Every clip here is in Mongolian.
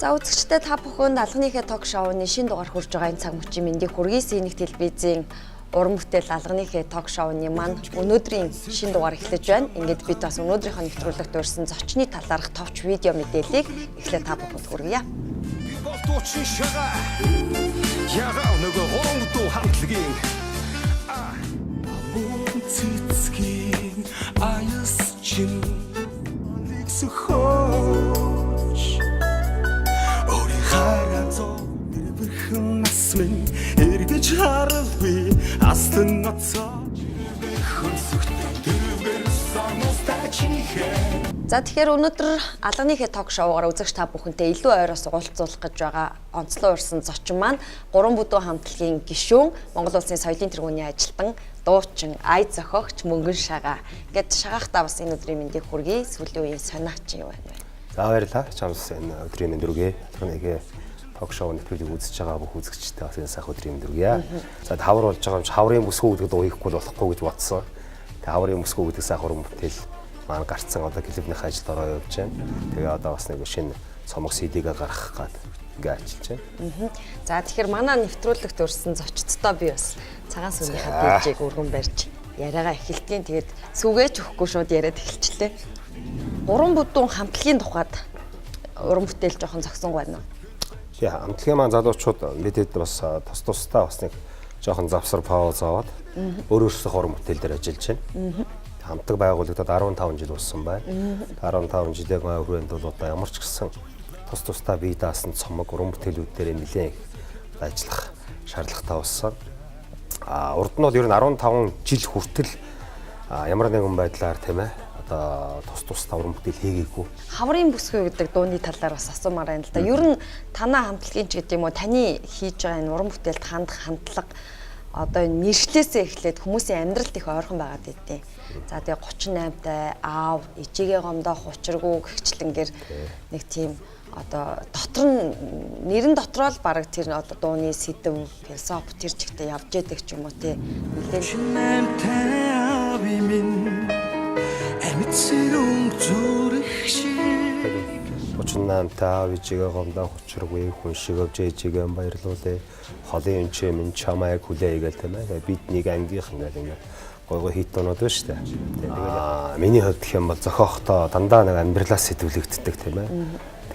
За, үзэгчдээ, та бүхэнд Алганыхээ ток шоуны шинэ дугаар хүрж байгаа энэ цаг мөчийн мэндийг хүргэе. Синик телевизийн уран бүтээл Алганыхээ ток шоуны маань өнөөдрийн шинэ дугаар эхлэж байна. Ингээд бид бас өнөөдрийнхөө нэвтрүүлэгт урьсан зочны талаарх товч видео мэдээллийг эхлээд та бүхэнд хүргье. Би бол дуучин Шагаа. Ягаа нөгөө гурван дуу хамтлагийн Мөн цэцгийн аяс чин сөхөөч Өөрийн хараа зов тэрхэн нас минь эргэж харалгүй аслан ноцоо хөнсөхтэй тэрвэр сануустай чихээ. За, тэгэхээр өнөөдөр Алганыхээ ток шоугаар үзэгч та бүхэнтэй илүү ойроос уулзуулах гэж байгаа онцлон урьсан зочин маань гурван бүдүүн хамтлагийн гишүүн, Монгол Улсын соёлын тэргүүний ажилтан, дуучин, ая зохиогч Мөнгөн Шагаа. Ингээд шагаахтаа бас энэ өдрийн мэндийг хүргэе. Сүүлийн үеийн сонаач юу байна вэ? За, баярлалаа. Чамс энэ өдрийн мэнд хүргэе. Алганыхээ ток шоу нэвтрүүлгийг үзэж байгаа бүх үзэгчдэд бас энэ сайхан өдрийн мэнд хүргье. За, хавар болж байгаа юм чи хаврын бүсгүй гэдэг дуу хийхгүй болохгүй гэж бодсон. Тэгээ хаврын бүсгүй гэдэг сайхан уран бүтээл маань гарцсан, одоо клипнийхээ ажилд ороо явж байна. Тэгээ одоо бас нэг шинэ цомог CD-гээ гаргах гад ингээ ажиллаж байна. За, тэгэхээр манай нэвтрүүлэгт урьсан зочдтой би бас цагаан сүүнийхээ DJ-г өргөн барьж яриагаа эхэлтгийн. Тэгээд сүгээч өгөхгүй шууд яриад эхэлчлээ. Гурван бүдүүн хамтлагийн тухайд уран бүтээл жоохон зогсонгүй байна уу? Тэгээ хамтлагийн маань залуучууд бидэд бас тус тусдаа бас нэг жоохон завсар пауз аваад өөр өөрсдийнхөө уран бүтээл дээр ажиллаж байна. Хамтлаг байгуулагдаад 15 жил болсон байна. 15 жилийн хүрээнд бол одоо ямар ч гэсэн тус тусдаа бие даасан цомог, уран бүтээлүүд дээр нэлээд их ажиллах шаардлагатай болсон. А урд нь бол ер нь 15 жил хүртэл ямар нэгэн байдлаар, тийм ээ, одоо тус тусдаа уран бүтээл хийгээгүй. Хаврын бүсгүй гэдэг дууны талаар бас асуумаар байна л да. Ер нь танаа хамтлагийн ч гэдэг юм уу, таны хийж байгаа энэ уран бүтээлд хандах хандлага одоо энэ нэршлээсээ эхлээд хүмүүсийн амьдралд их ойрхон байгаад байдیں۔ За, тэгээ 38 тай аав, ижигээ гомдоох учиргүй гэгчлэнгээр нэг тийм одоо дотор нь нэрэн дотроо л бараг тэр одоо дууны сэдэв, философи тэр чигтээ явж яадаг ч юм уу, тий. Нилээн Нэмтэй ави минь амьд сэрүүн зүрх шиг. 38 та аав ижигээ гомдоох учиргүй хүн шиг өвж ээжигээ баярлуулъя. Холын өнчээ минь чамайг хүлээе гэл, тийм ээ. Биднийг ангийнхан гэл ингээд гой гой хит дуунууд байна шүү дээ. Тэгээд миний хувьд гэх юм бол зохиохдоо дандаа нэг амьдралаас сэтвлэгддэг, тийм ээ.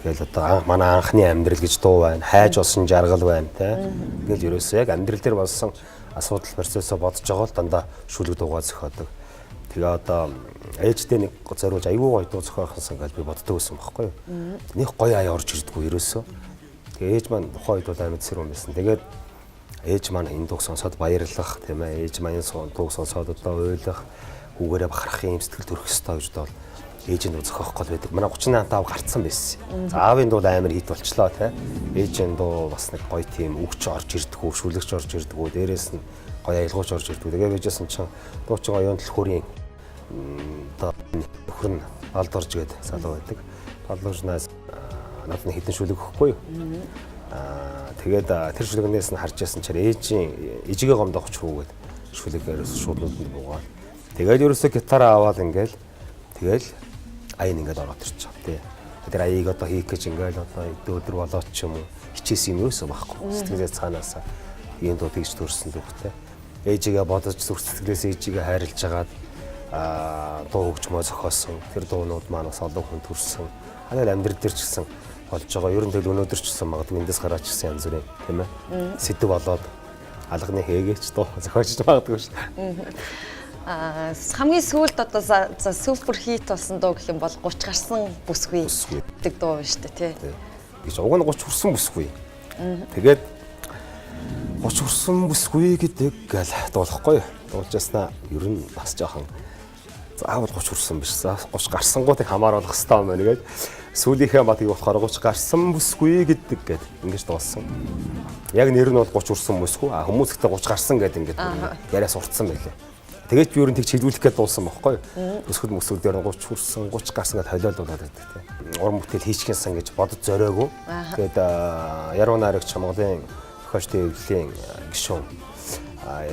Тэгэл одоо анх манай анхны амьдрал гэж дуу байна. Хайж болсон жаргал байна, тийм. Ингээл ерөөсөө яг амьдрал дээр болсон асуудал процессоо бодож байгаа л дандаа шүлэг дуугаа зохиодог. Тэгээ одоо ээжтэй нэг зориулж айгүй гоё дуу зохиохсон гэж би боддог байсан байхгүй юу. Нэг гоё ая орж ирдэггүй ерөөсөө. Тэгээ ээж маань тухайн үед бол амьд сэрүүн байсан. Тэгээд ээж маань энэ дууг сонсоод баярлах, тийм ээ. Ээж маань энэ дууг сонсоод одоо уйлах, хүүгээрээ бахарах юм сэтгэл төрөх ёстой гэж бол ээжийн дуу зохиох гол байдаг. Манай 38 тав гарцсан байсан. За, аавын дуу амар хит болчлоо, тийм. Ээжийн дуу бас нэг гоё тийм үгч орж ирдэггүй, шүлэгч орж ирдэггүй. Дээрээс нь гоё аялгууч орж ирдэггүй. Тэгээ байжсэн чинь дуучин оюун төлхөрийн одоо нөхөр нь Балдорж гээд залуу байдаг. Балдорж найз надад нэг хідэн шүлэг өгөхгүй юу? Тэгээд тэр шүлгнээс нь харж ясан чинь ээжийн ижигээ гомдох учруу гээд шүлэг ерөөс шууд нүдэнд буугаад. Тэгээд ерөөсөө гитараа аваад ингээл тэгэл аян ингээд ороод ирчих. Тий. Тэр аяыг одоо хийх гэж ингээл одоо өдөр болоод ч юм уу хичээсэн юм ерөөсөө байхгүй. Сэтгэлээ цаанаасаа ийм дуу тэгж төрсөн дүүхтэй. Ээжигээ бодож зүрх сэтгэлээс ээжигээ хайрлаж хагаад дуу хөгжмөө зохиосон. Тэр дуунууд маань бас олон хүн төрсөн. Ханаа амьдрал дээр ч гэсэн болж байгаа. Ер нь тэгэл өнөөдөр ч гэсэн магадгүй эндээс гараад ч гэсэн янз бүрийн, тийм ээ. Сэдв болоод алганы хийгээч дуу зохиож магадгүй шүү дээ. Хамгийн сүүлд одоо за супер хит болсон дуу гэх юм бол 30 гарсан бүсгүй гэдэг дуу байна шүү дээ, тий. Гэж уг нь 30 хүрсэн бүсгүй. Тэгээд 30 хүрсэн бүсгүй гэдэг гал дуулахгүй юу. Дуулж яснаа ер нь бас жоохон заавал 30 хүрсэн биш. 30 гарсангуудыг хамааруулах хэрэгтэй юм байна гээд сүүлийнхээ батыг болохоор 30 гарсан бүсгүй гэдэг гээд ингэж дуулсан. Яг нэр нь бол 30 хүрсэн бүсгүй. А хүмүүс ихтэй 30 гарсан гээд ингэж яриа сурцсан байлээ. Тэгээд би ер нь тэг чиглүүлэх гээд дуулсан байхгүй юу. Өсгөл мөсгөл дээр 30 хүрсэн, 30 гарсан гээд холиолдуулаад байдаг, тийм. Уран бүтээл хийчихсэн гэж бодож зориагүй. Тэгээд Яруу найрагч, Монголын зохиолчдын эвлэлийн гишүүн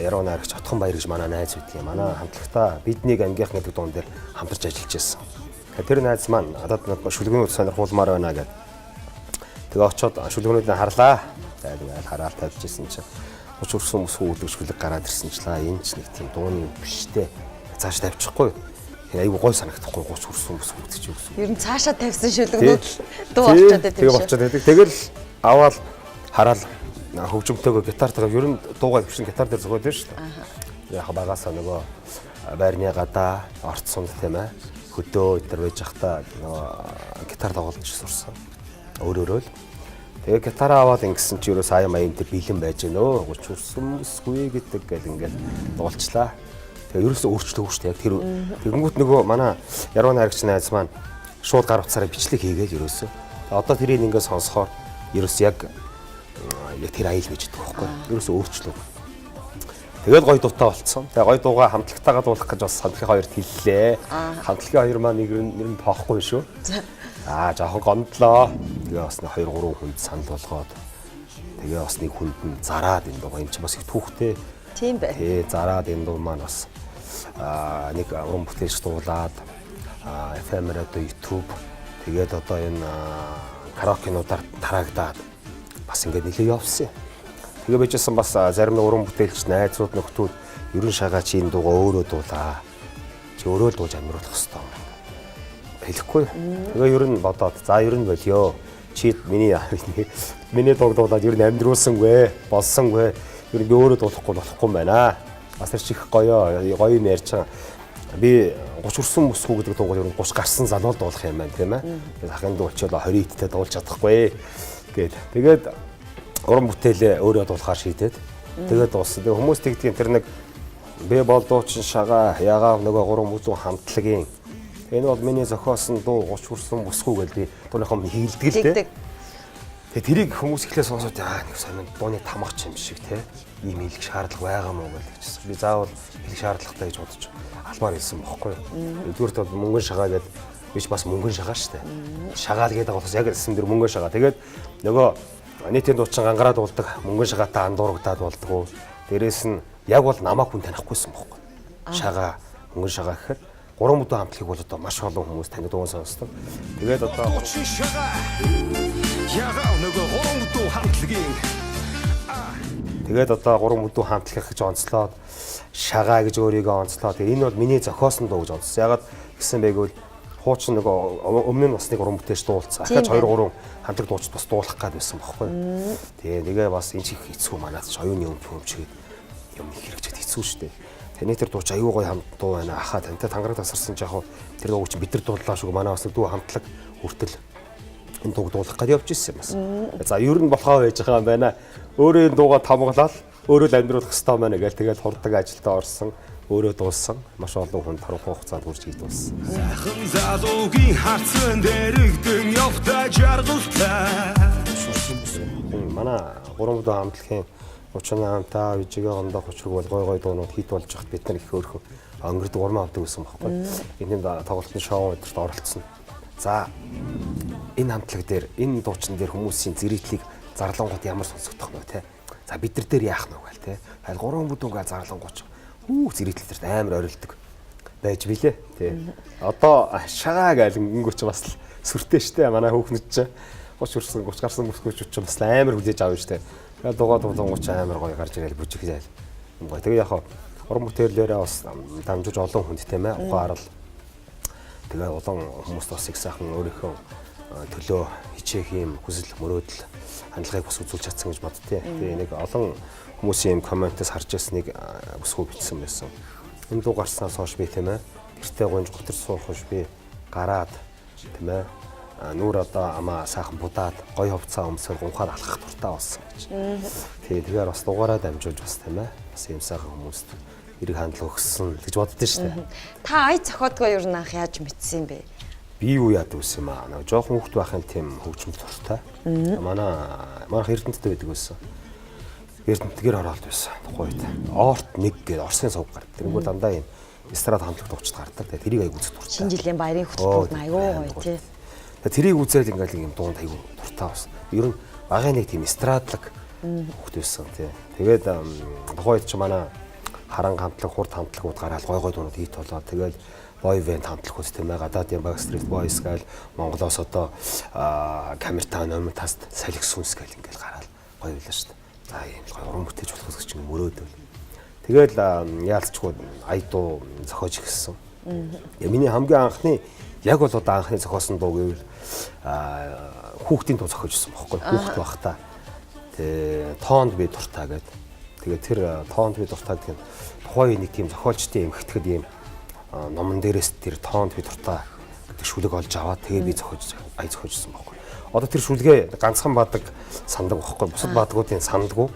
Яруу найрагч Отхон Баяр гэж манай найз байдаг. Манай хамтлагтаа биднийг ангийнхан гэдэг дуун дээр хамтарч ажиллаж байсан. Тэр найз маань надад шүлгэнүүд сонирхуулмаар байна гэдэг. Тэгээ очоод шүлгэнүүдийг харлаа. За тэгээд хараал тавьж исэн чинь 30 хүрсэн бүсгүй үлэг шүлэг гараад ирсэн ч лаа энэ ч нэг тийм дууны юм биш те. Цааш тавьчихгүй. Тэгээ айгүй гой санагдахгүй 30 хүрсэн бүсгүй гэдэг чинь үгүй. Ер нь цаашаа тавьсан шүлгэнүүд л дуу болчиход байдаг Тэгээ болчиход байдаг. Тэгэл аваад хараал хөгжимтэйгөө гитартайгаа ер нь дуугаа хөвшин гитар дээр зохиод байна шүү дээ. Яг багасаа нөгөө байрны гадаа орц сунд тийм хөдөө өдр байж захта нөгөө гитар тоглож сурсан. Өөрөөрөө л. Тэгээ гитараа аваад ингэсэн чи ерөөс аяа маяг тэр бэлэн байж гэнэ. 30 хүрсэн бүсгүй гэдэг гэл ингээл дуулчлаа. Тэгээ ерөөсөө өөрчлөөгүй шүү дээ. Яг тэр тэгэнгүүт нөгөө манай Яруу найрагч найз маань шууд гар утсаараа бичлэг хийгээл ерөөсөө. Одоо тэрийг ингээд сонсохоор ерөөс яг тэр аял байж байгаа байхгүй. Ерөөсөө өөрчлөөгүй. Тэгээд гоё дуутай болцсон. Тэгээ гоё дуугаа хамтлагтайгаа дуулах гэж бас хамтлагийн хоёрт хэллээ. Хамтлагийн хоёр маань нэг нэр нь тоохгүй шүү. Аа жоохон гомдлоо. Тэгээ бас нэг 2 3 хүнд санал болгоод тэгээ бас нэг хүнд нь зараад энэ дуугаа юм чи бас их түүхтэй. Тийм бай. Тэ зараад энэ дуу маань бас нэг уран бүтээлч дуулаад FM радио YouTube тэгээд одоо энэ караокенуудаар тараагдаад бас ингээд нэлээ явсан. Тэгээ байжсэн бас зарим нэг уран бүтээлч найзууд нөхдүүд ерөн шагаа чи энэ дуугаа өөрөө дуулаа. Чи өөрөө л дууж амьдруулах хэвээр юм. Хэлэхгүй. Тэгээ ер нь бодоод за ер нь болио. Чи миний дууг дуулаад ер нь амьдруулсангүй, болсонгүй. Ер нь би өөрөө дуулахгүй болохгүй юм байна. Бас тэр чих гоё гоё юм ярьж байгаа. Би 30 хүрсэн бүсгүй гэдэг дуугаар ер нь 30 гарсан залуу дуулах юм байна тийм ээ. Ахын дуу болчихлоо 20 идтэй дуулж чадахгүй гээд. Тэгээд уран бүтээлээ өөрөө дуулахаар шийдээд тэгээд дууссан. Тэгээ хүмүүс тэгдгийг тэр нэг би бол дуучин шагаа ягаа нөгөө гурван бүзүү хамтлагийн энэ бол миний зохиосон дуу 30 хүрсэн бүсгүй гэж би дууныхоо хийлдэг л дээ. Тэгээ тэрийг хүмүүс эхлээ сонсоод аа нэг сонин дууны тамгч юм шиг те ийм хэлэх шаардлага байгаа мó гэж хэлчихсэн. Би заавал хэлэх шаардлагатай гэж бодож албаар хэлсэн бохгүй. Нэгдүгüрт бол мөнгөн шагаа гэдэг би ч бас мөнгөн шагаа штэ. Шагаал гэдэг болохоос яг элсэн дэр мөнгөн шагаа. Тэгээд нөгөө нийтийн дуучин гангараад болдог, мөнгөн шагаатай андуурагдаад болдгоо. Дээрээс нь яг бол намайг хүн танихгүйсэн бохгүй. Шагаа, мөнгөн шагаа гэхээр гурван бүдүүн хамтлагийг бол одоо маш олон хүмүүс таних дуун сонсдог. Тэгээд одоо Дуучин шагаа ягаа нөгөө гурван бүдүүн хамтлагийн тэгээд одоо гурван бүдүүн хамтлаг гэж онцлоод шагаа гэж өөрийгөө онцлоод энэ бол миний зохиосон дуу гэж онцлоо. Ягаад гэсэн бэ гэвэл хуучин нөгөө өмнө нь бас нэг уран бүтээлч дуулсан. Ахиж 2 3 хамтлаг дуучид бас дуулах гад байсан бохгүй. Тэгээ нэгэ бас энэ чих хэцүү манаас ч оюуны өмч өмчгээд юм их хэрэгжээд хэцүү шттэ. Таны тэр дууч аюу гой хамт дуу байна. Ахаа тантай тангараг тасарсан ч яг тэр дууг чинь бид нар дууллаа шүү. Манай бас дүү хамтлаг хүртэл энэ дууг дуулах гад явж ирсэн юм бас. За ер нь болохоо байж байгаа юм байна. Өөрөө энэ дуугаа тамгалал өөрөө л амьдруулах хэрэгтэй байна гээл тэгэл хурдаг ажилдаа орсон. Өөрөө дуулсан. Маш олон хүн тодорхой хугацаанд хүрч ий дуулсан. Сайхан залуугийн харцан дэрэгдэн явтай жаргалтай. Манай гурван бүдүүн хамтлагийн 38 та вижигээ гондоо хучраг бол гой гой дуунууд хит болж хат бид нар их хөөрхөн өнгөрдөг урмаа авдаг гэсэн байхгүй. Энэ тоглолтын шоу өдөрт оролцсон. За энэ хамтлаг дээр энэ дуучин дээр хүмүүсийн зэрэглийг зарлангууд ямар сонсогдох нь вэ те. За бид нар дээр яах нь вэ гээл те. Хайл гурван бүдүүн гээ зарлангууч. Хүү зэрэглэл дээр амар орилдог байж билээ те. Одоо шагаа гээл өнгөч бас л сүртэй штэ манай хүүхнүүд чинь 30 хүрсэн 30 гарсан бүсгүйчүүд чинь бас амар хүлээж авна штэ. Тэгэл дугаа дуулангууч амар гоё гарч ирэл бүжиг зайл. Юм гоё. Тэгээ яг уран бүтээлээрээ бас дамжуулж олон хүнд тийм ээ ухаан арал. Тэгээ олон хүмүүст бас их сайхан өөрийнхөө төлөө хичээх юм хүсэл мөрөөдөл хандлагыг бас үзүүлж чадсан гэж боддتي. Тэгээ нэг олон хүмүүсийн юм комментээс харж байсныг бүсгүй бичсэн байсан. Энэ дуу гарснаас хойш би тийм ээ гэртээ гонж готор суух хойш би гараад тийм ээ нүүр одоо амаа сайхан будаад гоё хувцас өмсөөр гунхаар алхах дуртай болсон гэж. Тэгээ тэгэхээр бас дугаараа дамжуулж бас тийм ээ бас юм сайхан хүмүүст эрэг хандлага өгсөн гэж боддоо шүү дээ. Та ая зохиодгоо ер нь анх яаж мэдсэн юм бэ? Би юу яадаг байсан юм аа. Нэг жоохон хүүхэд байхын тийм хөгжим дуртай. Манай Эрдэнэттэй байдаг байсан. Эрдэнэтгээр оролт байсан. Тухайн үед Орт 1 гэдэг Оросын сувг гардаг. Тэрнгээр дандаа юм эстрад хамтлаг дуучид гардаг. Тэгээ тэрийг аяг үзэх дуртай. Шинэ жилийн баярын хөтөлбөр нь аюу гоё тий. Тэгээ тэрийг үзэл ингээл юм дуунд аяг дуртай болсон. Ер нь багын нэг тийм эстрадлаг хүүхэд байсан тий. Тэгээд тухайн үед чи манай харан хамтлаг, хурд хамтлагууд гараал гой гой дуунууд хийт болоод тэгэл Boy band хамтлагууд тийм ээ, гадаадын Backstreet Boys гээл, Монголоос одоо Камертан номер таст салхи сүнс гээл ингээл гараал гоё байлаа шүү дээ. За, ийм л гоё уран бүтээж болох гэж чинь мөрөөдөл. Тэгэл яалцчгүй ая дуу зохиож эхэлсэн. Миний хамгийн анхны, яг бол одоо анхны зохиосон дуу гэвэл хүүхдийн дуу зохиож ирсэн бохгүй, хүүхд байхдаа. Тэ, тоонд би дуртай гэдэг. Тэгээд тэр тоонд би дуртай гэдэг нь тухайн нэг тийм зохиолчдын эмхтгэд ийм номон дээрээс тэр тоонд би дуртай гэдэг шүлэг олж аваад, тэгээ би зохиож, ая зохиожсэн бохгүй. Одоо тэр шүлгээ ганцхан бадаг сандаг бохгүй. Бусад бадгуудын сандгүй.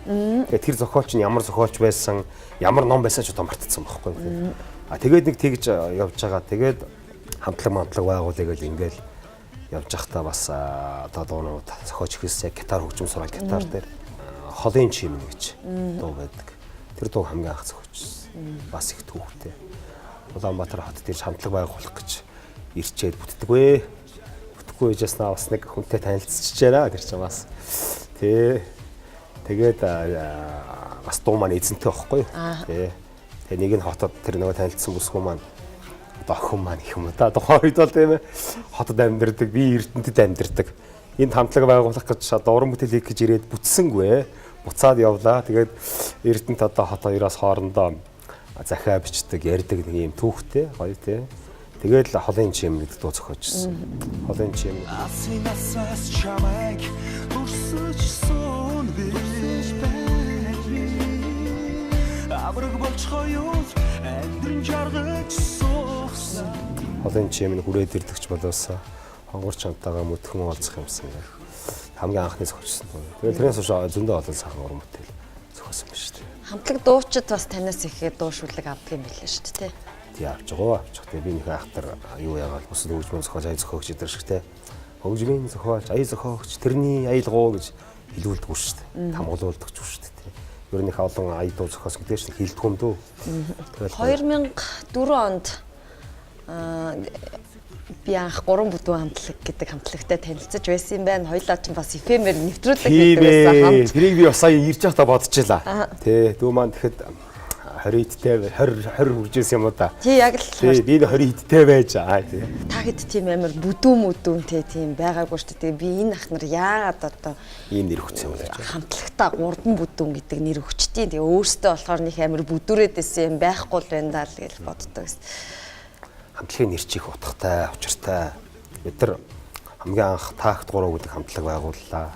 Тэгээ тэр зохиолч нь ямар зохиолч байсан, ямар ном байсан ч одоо мартцсан бохгүй. А тэгээд нэг тэгж явж байгаа. Тэгээд хамтлаг мантлаг байгуулъя гэл ингээл явж байхдаа бас одоо дуунууд зохиож эхэлсэн. Гитар хөгжим сураад, гитар дээр холын чим гэж дуу байдаг. Тэр дууг хамгийн анх зохиожсэн. Бас их түүхтэй. Улаанбаатар хот дээр хамтлаг байгуулах гэж ирчээд бүтдэггүй. Бүтэхгүй байжснаа бас нэг хүнтэй танилцчихжээ тэр чинь бас. Тэ. Тэгээд бас дуу маань эзэнтэй байхгүй юу? Тэ. Тэгээ нэг нь хотод тэр нөгөө танилцсан бүсгүй маань одоо охин маань их юм да. Тухайн үед бол, тийм ээ, хотод амьдардаг, би Эрдэнэтэд амьдардаг. Энд хамтлаг байгуулах гэж, одоо уран бүтээл хийх гэж ирээд бүтсэнгүй. Буцаад явлаа. Тэгээд Эрдэнэт одоо хот хоёроос хоорондоо захиа бичдэг, ярьдаг нэг юм түүхтэй, гоё тий. Тэгээд л холын чим гэдэг дуу зохиожсэн. Холын чим. Асын асаас чамайг дүрсэж сон би, авраг болж хоёул амьдран жаргаж суусан. Холын чим нь хүрээд ирдэгч болоосаа хонгор чамтайгаа мөтгөн уулзах юмсан гэх. Хамгийн анхны зохиожсон дуу. Тэгээд тэрнээс хойш зөндөө олон сайхан уран бүтээл зохиосон ба шүү дээ. Хамтлаг дуучид бас танаас ихэд дуу шүлэг авдаг юм билээ шүү дээ. Тий, авч байгаа, авч байгаа. Тэгээ би нэг ахтар юу яагаал бусад хөгжмийн зохиолч, ая зохиогч эдэр шиг те. Хөгжмийн зохиолч, ая зохиогч тэрний аялгуу гэж хэлүүлдэггүй шүү дээ. Тамгалуулдаг ч шүү дээ. Ер нь их олон ая дуу зохиосон гэдэг чинь хэлдэггүй юм дөө. Тэгэл 2004 онд би анх гурван бүдүүн хамтлаг гэдэг хамтлагтай танилцаж байсан юм байна. Хоёлаа ч бас FM-ээр нэвтрүүлэг Тийм хийдэг байсан ээ. хамт. Тэрийг би бас сая ирж байхдаа бодчихлаа. Тэ, дүү маань тэгэхэд 20 идтэй 20 20 хүржсэн юм уу да. Тий, яг л. Тий, би 20 идтэй байж аа тий. Та хэд тийм амар бүдүүн мүдүүнтэй тийм байгаагүй шүү дээ. Тэгээ би энэ ах нар яагаад одоо Ийм нэр өгсөн юм бол гэж. хамтлагтаа гурван бүдүүн гэдэг нэр өгчтийн. Тэгээ өөртөө болохоор нэг амар бүдүүрээд исэн юм байхгүй л байна даа л гэж боддог гэсэн. Хамтлагийн нэр чих утгатай, учиртай. Бид нар хамгийн анх Такт 3 гэдэг хамтлаг байгууллаа.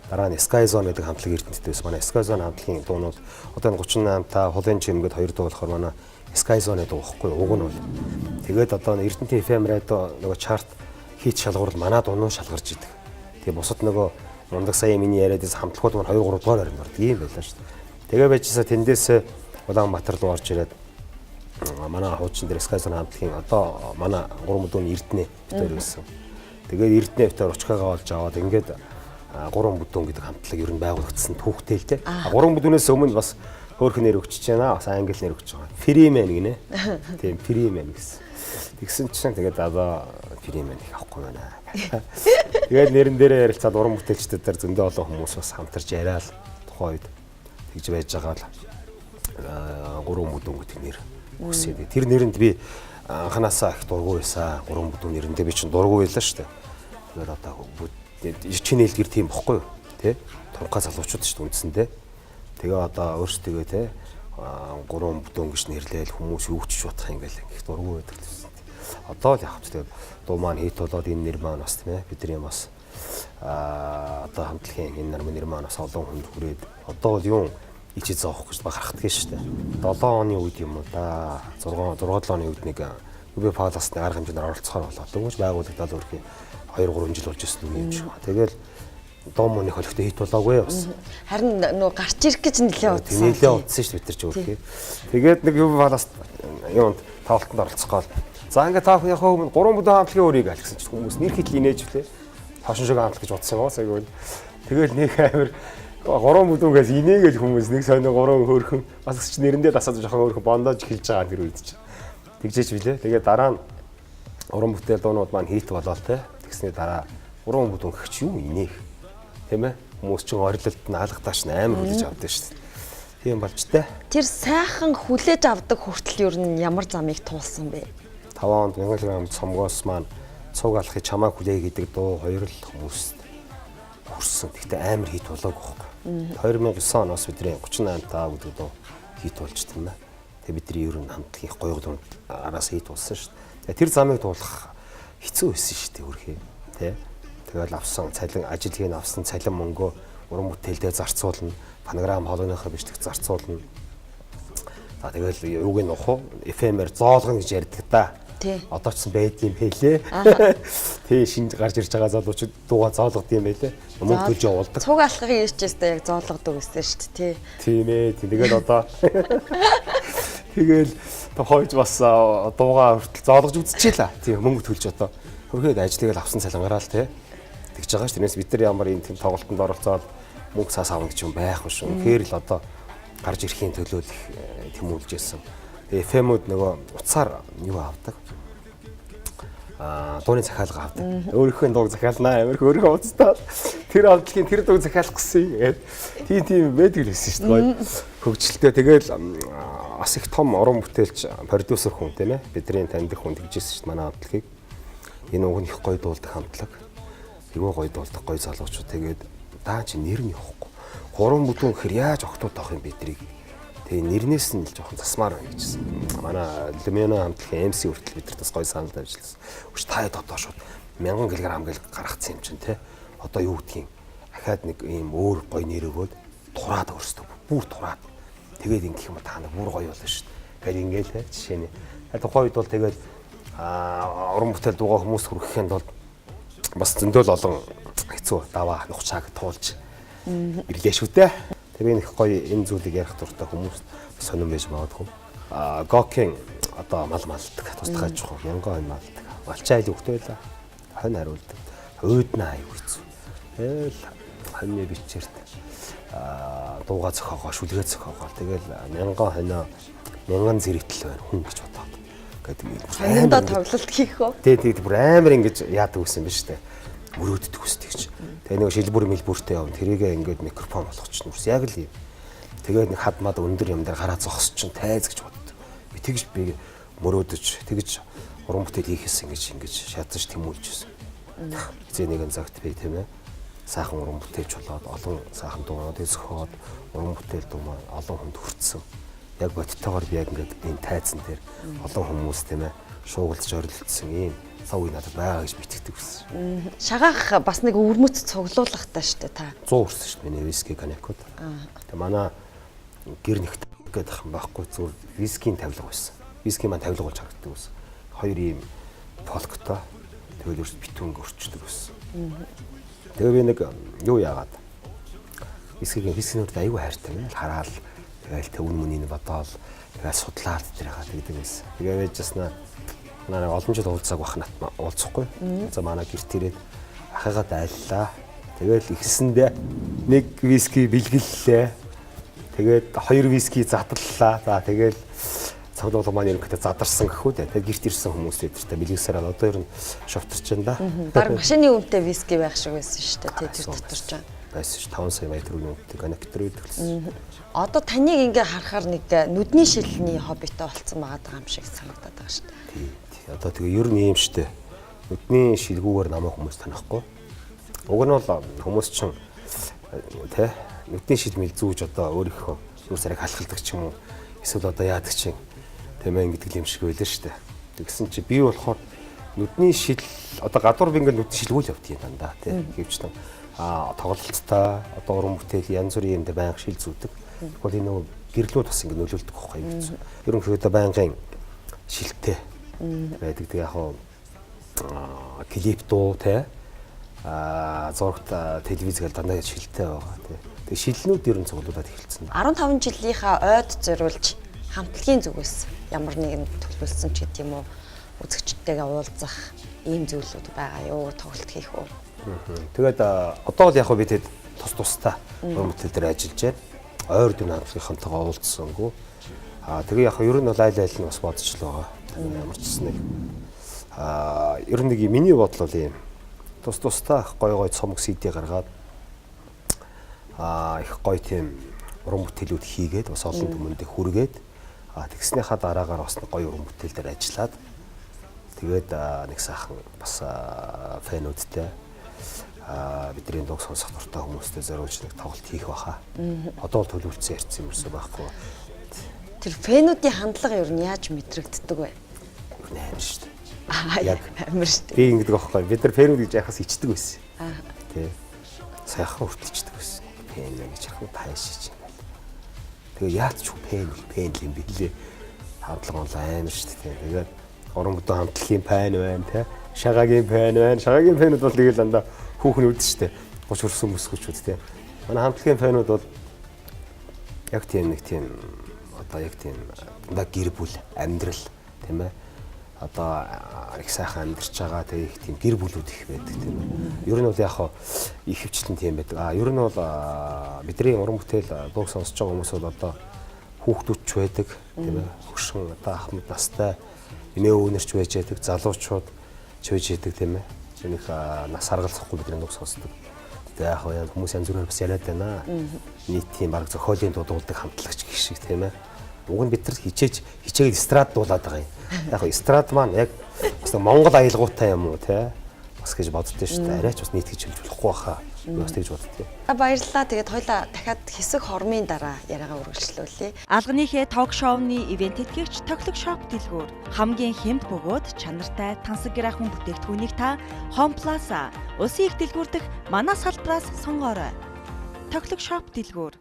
Дараа нь Sky Zone гэдэг хамтлаг Эрдэнэтэд байсан. Манай Sky Zone хамтлагийн дуунууд одоо энэ 38 та холын чим гэдэг хоёр дуу болохоор манай Sky Zone-ы дуу байхгүй, уг нь бол. Тэгээд одоо Эрдэнэтийн FM радио нөгөө чарт хийт шалгуурал манай дуунуу шалгарч идэг. Тэгээ бусад нөгөө мундаг сая миний яриад байсан хамтлагууд маань 2 3 дугаар байранд ордог юм байлаа шүү дээ. Тэгээ байжсаа тэндээс Улаанбаатар руу орж ирээд манай хуучин дээр Sky Zone хамтлагийн одоо манай гурван бүдүүн Эрдэнэ бит хоёр байсан. Тэгээд Эрдэнэ бит хоёр Учкагаа олж аваад ингээд гурван бүдүүн гэдэг хамтлаг ер нь байгуулагдсан түүхтэй л дээ. Гурван бүдүүнээс өмнө бас хөөрхөн нэр өгчөж байна. Бас англи нэр өгч байгаа. Freeman гинэ. Тийм, Freeman гэсэн. Тэгсэн чинь тэгээд одоо Freeman их авахгүй байна. Тэгээд нэрэн дээрээ ярилцаад уран бүтээлчдүүд дээр зөндөө олон хүмүүс бас хамтарч яриад тухайн үед тэгж байж байгаа л гурван бүдүүн гэдэг нэр өгсөө. Тэр нэрэнд би анханасаа их дургүй байсан. Гурван бүдүүн нэрэндээ би чинь дургүй байлаа шүү дээ. Тэгээд одоо чинь нээлтгэр тийм бохгүй юу? Тэ? Тунхай залуучууд шүү дээ үндсэндээ. Тэгээ одоо өөрсдөө тэ гурван бүдүүн гэж нэрлээл хүмүүс юу ч бодох юм гээл их дургүй байдаг гэсэн. Одоо л яг ч тэгээд дуу маань хит болоод энэ нэр маань бас, тийм ээ, бидний бас одоо хамтлагийн энэ нар маань бас олон хүнд хүрээд одоо бол юу ичээ зоох гэж ба гарахдаг шүү дээ. 7 оны үед юм уу да. 6 6 7 оны үед нэг UB Palace-ны арга хэмжээнд оролцохоор болоо. Дөнгөж байгуулагдаад өөрхий 2 3 жил болж ирсэн юм шиг. Тэгэл дуу мууны холигтой хит болоогүй бас. Харин нөгөө гарч ирэх гэж нэлээ удсан. Нэлээ удсан шүү дээ бид нар ч өөрхий. Тэгээд нэг UB Palace юунд тоглолтод оролцох гол. За, ингээд та бүхэн яг өмнө гурван бүдүүн хамтлагийн өрийг алгасан чинь хүмүүс нэр хитл инээж блээ. Товшин шиг хамтлаг гэж бодсон юм аа сая гэвэл. Тэгэл нэг амир гурван бүдүүн гэж инээгээл хүмүүс нэг сонио гурван хөөрхөн бас ч нэрэндээ дасаад жоохон хөөрхөн бондоож эхэлж байгаа тэр үед чинь. Тэгжээч билээ. Тэгээд дараа нь уран бүтээл дуунууд маань хит болоо те. Тэгсний дараа гурван бүдүүн гэх чи юу инээх. Тийм ээ. Хүмүүс чинь орилолд нь алгатааш нь амар хүлээж авдаг шүү дээ. Тийм болж тээ. Тэр сайхан хүлээж авдаг хүртэл ер нь ямар замыг туулсан бэ? 2005 онд 1000 кг цомгоос маань цуг алахыг чамаа хүлээ гэдэг дуу хоёр л хүмүүст хүрсэн. Гэхдээ амар хит болоогүй байхгүй. 2009 оноос бидний 38 таа гэдэг дуу хит болж тийм ээ. Тэгээ бидний ер нь хамтлагийн гоё дунд араас хит болсон шүү дээ. Тэр замыг дуулах хэцүү байсан шүү дээ өрхөө. Тэ. Тэгэл авсан цалин ажилгийг авсан цалин мөнгөө уран бүтээлдээ зарцуулна. Фонограм хоолойныхоо бичлэг зарцуулна. За тэгэл юуг нь нухуу FM-ээр зоолгоно гэж ярьдаг та. Одоо ч байдгийм хэлээ. Тий шинж гарч ирж байгаа залуучууд дууга зоолгод юм байлээ. Мөнгө төлж явуулдаг. Цуг алхахын ирчээстэй яг зоолгодог гэсэн шүү дээ. Тий. Тийм ээ. Тэгэл одоо тэгэл хойж бас дууга хүртэл зоолгож үзчихээ л. Тийм мөнгө төлж одоо хөрхөөд ажлыг л авсан цалингараа л тий. Тэгж байгаа ш. Тэрнээс бид нар ямар юм тийм тоглолтод оролцоод мөнгө цаас авна гэж юм байхгүй шүү. Үнэхээр л одоо гарч ирэхийн төлөө л их тэмүүлж ирсэн. Тэгээ FM-үүд нөгөө утсаар юу авдаг. Дууны захиалга авдаг. Өөрийнхөө дууг захиалнаа. Амар өөрийнхөө утастаа тэр авдлагын тэр дууг захиалах гэсэн юм. Тэгээд тийм байдаг л байсан шүү дээ. Хөгжилтэй тэгэл бас их том уран бүтээлч продюсер хүн тийм ээ. Бидний таньдаг хүн тэгжсэн шүү дээ манай авдлагыг. Энэ уг нь их гоё дуулдаг хамтлаг. Айгүй гоё дуулдаг гоё залуучууд тэгээд даа чи нэр нь явахгүй. Гурван бүдүүн гэхэр яаж октод авах юм бидрийг. Тэгээ нэрнээс нь л жоохон засмаар байна гэжсэн. Манай Lumino хамтлагийн MC хүртэл бидэрт бас гоё санал тавьжлаа. Өч та хэд одоо шууд 1000 кг гэл гаргацсан юм чинь те. Одоо юу гэдгийг ахаад нэг ийм өөр гоё нэр өгөөд тураад өөрсдөө бүр тураад. Тэгээд ингэх юм та нар бүр гоё болно шүү дээ. Тэгэл ингээл те жишээ нь. Тухайн үед бол тэгэл уран бүтээл дуугаа хүмүүс хүргэхийн тулд бас зөндөл олон хэцүү даваа нухчааг туулж ирлээ шүү дээ. Тэгээ нэг гоё энэ зүйлийг ярих дуртай хүмүүс сонирн байж магадгүй. Гокийн одоо мал малдаг, туслах аж ахуй, мянган хонь малдаг. Малчаа айл хөвгтэй байлаа. Хонь хариулдаг. Уйднаа аюу хэцүү. Тэгэл хоньны бичээрт дууга зохиогоо, шүлгээ зохиогоо. Тэгэл мянган хонио мянган зэрэгтэл байна хүн гэж бодоод. Гэдэг Хониндоо тоглолт хийх үү? Тий, бүр амар ингэж яадаг гэсэн юм биш үү? Мөрөөддөг үстэй гэж. Тэгээ нэг шилбүр мэлбүртэй явна. Тэрийгээ ингээд микрофон болгочихно. Үрс яг л юм. Тэгээд нэг хад мад өндөр юм дээр гараа зогсож чинь тайз гэж боддог. Би тэгж би мөрөөдөж тэгж уран бүтээл хийхээс ингэж шатаж тэмүүлж ирсэн. Эзээ нэгэн цагт би тийм ээ сайхан уран бүтээлч болоод олон сайхан дуунууд зөхиод уран бүтээл дуу маань олон хүнд хүртсэн. Яг бодтойгоор би яг ингээд энэ тайзан дээр олон хүмүүс тийм ээ шуугилдж орилдсон ийм сав үе надад байгаа гэж битгдэг байсан. Шагаах бас нэг өвөрмөц цуглуулгатай шүү дээ та. 100 хүрсэн шүү дээ миний виски коньякууд. Тэгээ манай гэр нэгт гэдэг юм байхгүй зүгээр вискийн тавилга байсан. Виски маань тавилга болж харагддаг байсан. Хоёр ийм полктой тэгэл ерөөс битүүнг өрчдөг байсан. Тэгээ би нэг юу яагаад вискигийн вискинүүд аюу хайртай юм л хараал тэгэл тэ үн мүнийг бодоол тэгэл судлаад тэр хаа тэгдэг байсан. Тэгээ байж яснаа манай олон жил уулзааг бах нат уулзахгүй. За манай гэрт ирээд ахыгаа дайллаа. Тэгэл ихсэндээ нэг виски бэлгэллээ. Тэгээд хоёр виски задлаа. За тэгэл цоглуулга маань ерөнхийдөө задарсан гэх үү. Тэгээд гэрт ирсэн хүмүүс эдэртэй бэлгэсээр одоо ер нь шовтарч байна да. Бараг машины өмтэй виски байх шиг байсан шүү дээ. Тэр дотор ч байсан ш 5 сая 80 төгрөгийн үнэтэй коннектор байдаг лсэн. Одоо таныг ингээ харахаар нэг нүдний шилний хоббитой болцсон байгаа юм шиг санагдаад байгаа шүү дээ. Тий. Одоо тэгээ ер нь ийм штэ. Нүдний шилгүүгээр намайг хүмүүс танихгүй. Уг нь бол хүмүүс чинь тэ нүдний шилмэл зүүж одоо өөрийнхөө зүр царайг халахалдаг ч юм уу эсвэл одоо яадаг чинь тийм ээ ингэдэг юм шиг байлаа штэ. Тэгсэн чи би болохоор нүдний шил одоо гадуур би ингээ нүдний шилгүүл явдгийн дандаа тий гэвчтэн тоглолттой одоо уран бүтээл янз бүрийн юм дээр байнга шил зүүдэг. Тэгвэл энэ нөгөө гэрлүүд бас ингэ нөлөөлдөг байхгүй юм хэцүү. Ерөнхийдөө байнгын шилтэй байдаг. Тэг яг хаа клип дуу те зурагт телевиз гэл дандаа шилтэй байгаа тий. Тэг шилнүүд ер нь цуглуулад эхэлсэн. 15 жилийнхаа ойд зориулж хамтлагийн зүгээс ямар нэгэн төлөвлөсөн ч гэдэг юм уу үзэгчдтэйгээ уулзах ийм зүйлүүд байгаа юу тоглолт хийх үү? Тэгээд одоо л яг би тэд тус тустай уран бүтээл дээр ажиллаж байна. Ойр дүн хамтлагийнхантайгаа уулзсангүй. Тэгээ яг ер нь бол айл айл нь бас бодож л байгаа. Ямар ч гэсэн нэг ер нь нэг миний бодол бол ийм тус тустай гой гой цомог CD гаргаад их гой тийм уран бүтээлүүд хийгээд бас олон түмэндээ хүргээд тэгснийхаа дараагаар бас нэг гой уран бүтээл дээр ажиллаад Тэгээд нэг сайхан бас фэнүүдтэй бидний дууг сонсох дуртай хүмүүстэй зориулж нэг тоглолт хийх байхаа. Одоо бол төлөвлөсөн ярьсан юм ерөөсөө байхгүй. Тэр фэнүүдийн хандлага ер нь яаж мэдрэгддэг вэ? Ер нь амар шүү дээ. Яг амар шүү дээ. Би ингэдэг байхгүй. Бид нар фэнүүд гэж яхаас ичдэг байсан. Тэ. Сайхан хүртэл ичдэг байсан. Фэн гэж ярих таашиж юм байна. Тэгээ яат ч фэн фэн юм билээ. Хандлага бол амар шүү дээ. Тэгээд уран бүтээн хамтлагийн фэн байна те. Шагагийн фэн байна. Шагагийн фэнүүд бол тэгэл дандаа хүүхэн үүд шүү дээ. 30 хүрсэн мөсгөчүүд те. Манай хамтлагийн фэнүүд бол яг тийм нэг тийм одоо яг тийм дандаа гэр бүл амьдрал тийм ээ. Одоо их сайхан амьдарч байгаа тэгээ их тийм гэр бүлүүд их байдаг тийм ээ. Ер нь бол яг хаа их хвчлэн тийм байдаг. А ер нь бол бидний уран бүтээл дууг сонсож байгаа хүмүүс бол одоо хүүхдүүд ч байдаг тийм ээ. Хөгшин одоо ахмад настай эмээ өвнөрч байж байдаг, залуучууд ч байж байдаг тийм ээ. Их нас харгалзахгүй бидний дууг сонсдог. Тэгээ яг хаа хүмүүс янз бүрээр бас яриад байна. Нийтийн баг зохиолын дуудуулдаг хамтлагч гэх шиг тийм ээ. Уг нь бид нар хичээгээд эстрад дуулаад байгаа юм. Яг хаа эстрад маань яг бас Монгол аялгуутай юм уу те бас гэж боддоо шүү дээ. Арайч бас нийт гэж хэлж болохгүй баха. Би бас тэгж боддоо. Баярлалаа. Тэгээд хоёлаа дахиад хэсэг хормын дараа яриагаа үргэлжлүүлье. Алганыхээ ток шоуны ивент тэтгэгч Тоглог шоп дэлгүүр хамгийн хямд бөгөөд чанартай тансаг гэрээхэн бүтээгдэхүүнийг та Home Plaza улсын их дэлгүүр дэх манай салбараас сонгоорой. Тоглог шоп дэлгүүр.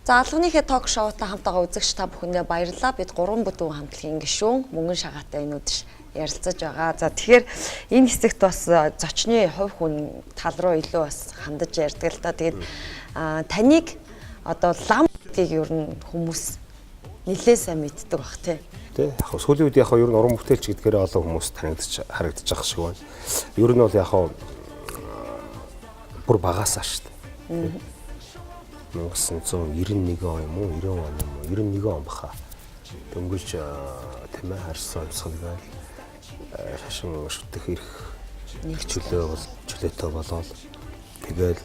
За алганыхээ ток шоутай хамт байгаа үзэгч та бүхэндээ баярлалаа. Бид гурван бүдүүн хамтлагийн гишүүн Мөнгөн Шагаатай энэ үдш ярилцаж байгаа. За тэгэхээр энэ хэсэгт бас зочны хувь хүн тал руу илүү бас хандаж ярьдаг л та. Тэгээд таныг одоо лам гэдгийг ер нь хүмүүс нэлээд сайн мэддэг бах тий. Тэ яг сүүлийн үед яг ер нь уран бүтээлч гэдгээр олон хүмүүс танигдчих харагдчих ах шиг байна. Ер нь бол яг бүр багасаа шүү дээ. 1991 он юм уу 90 он юм уу 91 он баха. Дөнгөж тийм ээ харсан амьсгал гээл шашин шүтэх эрх чөлөө бол чөлөөтэй болоод тэгэл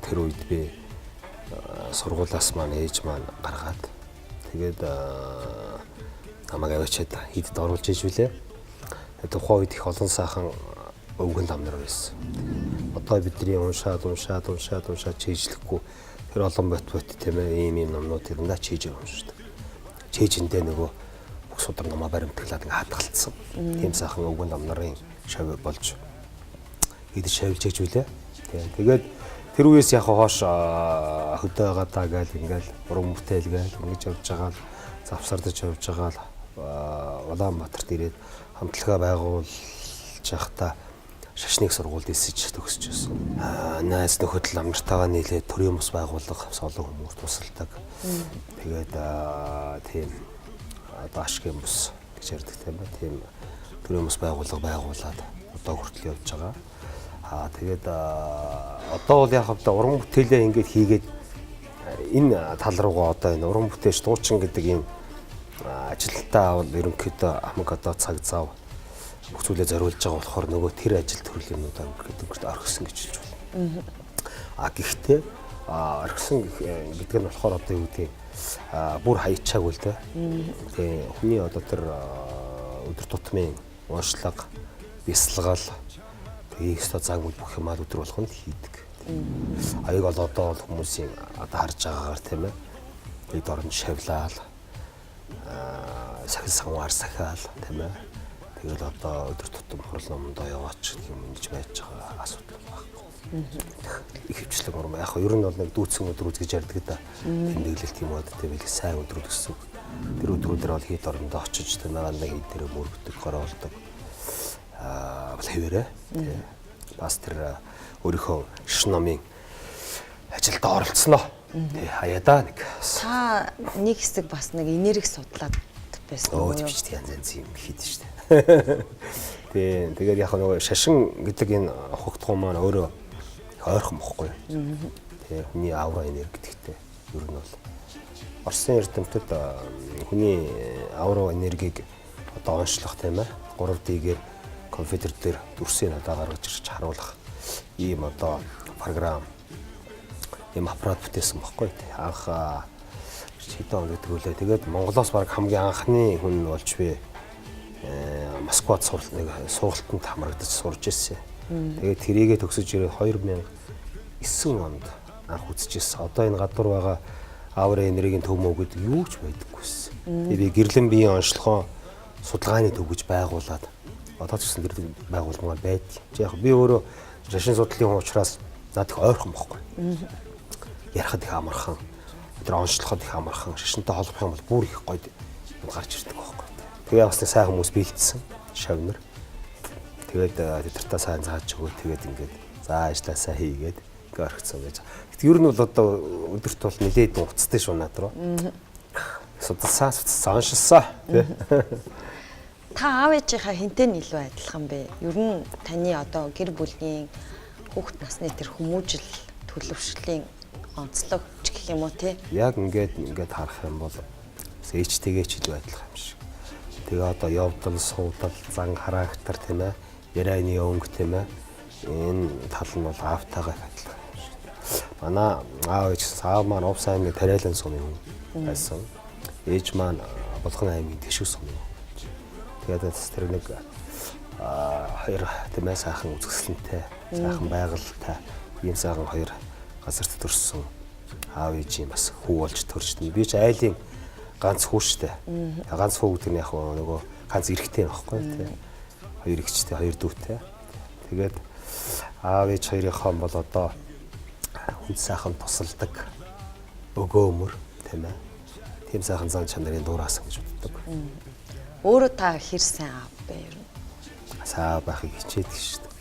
тэр үед би сургуулиас маань ээж маань гаргаад тэгээд намайг аваачаад хийдэд оруулж иж үлээ. Тухайн үед их олон сайхан өвгөн лам нар байсан. Одоо бидний уншаад чийжлэхгүй тэр олон бот тийм ээ ийм номнууд дандаа чийж уншдаг. Чийжэндээ нөгөө бүх судар номоо баримтглаад ингээ хадгалцсан. Тийм сайхан өвгөн лам нарын шав болж идэж шавилж ээж үлээ. Тэгээд тэр үеэс яг хоош хөдөө гадаа гээл ингээл уран бүтээл гээл ингэж явж байгаа л завсардаж явж байгаа л Улаанбаатарт ирээд хамтлагаа байгуулж байхдаа шашныг сургуульд элсэж төгсөж байсан. Найз нөхөд л амнартайгаа нийлээд төрийн бус байгууллага олон хүмүүс тусалдаг. Тэгээд тийм одоо ашигын бус гэж ярьдаг тийм ба. Тийм төрийн бус байгууллага байгуулад одоо хүртэл явж байгаа. Тэгээд одоо бол яг хавьда уран бүтээлээ ингээд хийгээд энэ тал руугаа одоо энэ уран бүтээлч дуучин гэдэг ийм ажилтаа бол ерөнхийдөө хамаг одоо цаг зав бүх зүйлээ зориулж байгаа болохоор нөгөө тэр ажил төрөл юмнуудаа өнгөрт орхисон гэж хэлж байна. А гэхдээ орхисон гэдэг нь болохоор одоо юу гэдгийг бүр хаячаагүй л дээ. Тэгээ хүний одоо тэр өдөр тутмын уншлага, бясалгал тэгээ их өстой зан үйл бүх юмаа өдөр болгонд хийдэг. Аяг бол одоо бол хүмүүсийн одоо харж байгаагаар тийм ээ. Бид оронд шавлаал, сахил самгаар сахиал тийм ээ. Тэгэл одоо өдөр тутам хурал номондоо яваач гэх юм ингэж байж байгаа асуудал байхгүй. Их хвчлэг урам яг ер нь бол нэг дүүцэн өдөр үз гэж ярьдаг да. Тэмдэглэлт юм уу тийм их сайн өдрүүд гэсэн үг. Тэр өдрүүдээр бол хийд орондоо очиж тийм нэг хийд дээрээ мөргөдөг, гороолдог. Бол хэвээрээ тийм. Бас тэр өөрийнхөө шин номын ажилдаа оролцсноо. Тий хаяада нэг. Та нэг хэсэг бас нэг энерги судлаад байсан уу? Өө тийм янз янз юм хийдэж штэ. Тийм тэгээд яг нөгөө шашин гэдэг энэ хогтгоо маань өөрөө их ойрхон бохгүй. Тийм хүний аура энерги гэдэгтэй ер нь бол Оросын эрдэмтэд хүний аура энергийг одоо онцлох, тийм ээ, 3D-гээр компьютер дээр дүрсийг одоо гаргаж ирж харуулах ийм одоо програм, ийм аппарат бүтээсэн баггүй. Анх хэдэн он гэдэг үлээ. Тэгээд Монголоос баг хамгийн анхны хүн болж би Москвад нэг сургалтанд хамрагдаж сурж ирсэн. Тэгээд тэрийгэ төгсөж ирээ 2009 онд анх үзчихсэн. Одоо энэ гадуур байгаа аура энергийн төв мөв гэдэг юу ч байдаггүйсэн. Тэгээд би гэрлэн биеийн онцлогоо судалгааны төв гэж байгуулад одоо ч гэсэн тэр байгуулмаар байдаг. Яг би өөрөө шашин судлалын хүн учраас надад их ойрхон бохгүй. Ярахад их амархан, тэр онцлоход их амархан, шашинтай холбох юм бол бүр их гоё гарч ирдэг байхгүй. Тэгээ бас нэг сайн хүмүүс бэлдсэн шавнар. Тэгээд тэд нартай сайн зааж өгөө, тэгээд ингээд за ажилласаа хийгээд ингээ орхицсан байж. Гэтэ ер нь бол одоо өдөрт бол нэлээд уцтай шүү над руу. Судалсан, судалсан, оншилсан тий. Та аав ээжийнхаа хинтээ нь илүү адилхан бэ? Ер нь таны одоо гэр бүлийн хүүхэд насны тэр хүмүүжил төлөвшлийн онцлог ч гэх юм уу тий? Яг ингээд харах юм бол бас ээжтэйгээ ч илүү адилхан юм шиг. Тэгээ одоо явдал, суудал, зан характер, тийм ээ, ярианы өнгө, тийм ээ, энэ тал нь бол аавтайгаа их адилхан юм шиг. Манай аав ээж аав маань Увс аймгийн Тариалан сумын хүн байсан. Ээж маань Булган аймгийн Тэшүү сумын хүн. Тэгээд бас тэр нэг хоёр, тийм ээ, сайхан үзэсгэлэнтэй, сайхан байгальтай ийм сайхан хоёр газарт төрсөн аав ээжийн бас хүү болж төрж. Би ч айлын ганц хүү штэ. Ганц хүү гэдэг нь яг нөгөө ганц эрэгтэй байхгүй тий. Хоёр эгчтэй, хоёр дүүтэй. Тэгээд аав ээж хоёрынхоо бол одоо хүн сайхан тусалдаг өгөөмөр, тийм ээ. Тийм сайхан зан чанарын дураасан гэж боддог. Өөрөө та хэр сайн аав бэ ер нь? Сайн байхыг хичээдэг шүү дээ.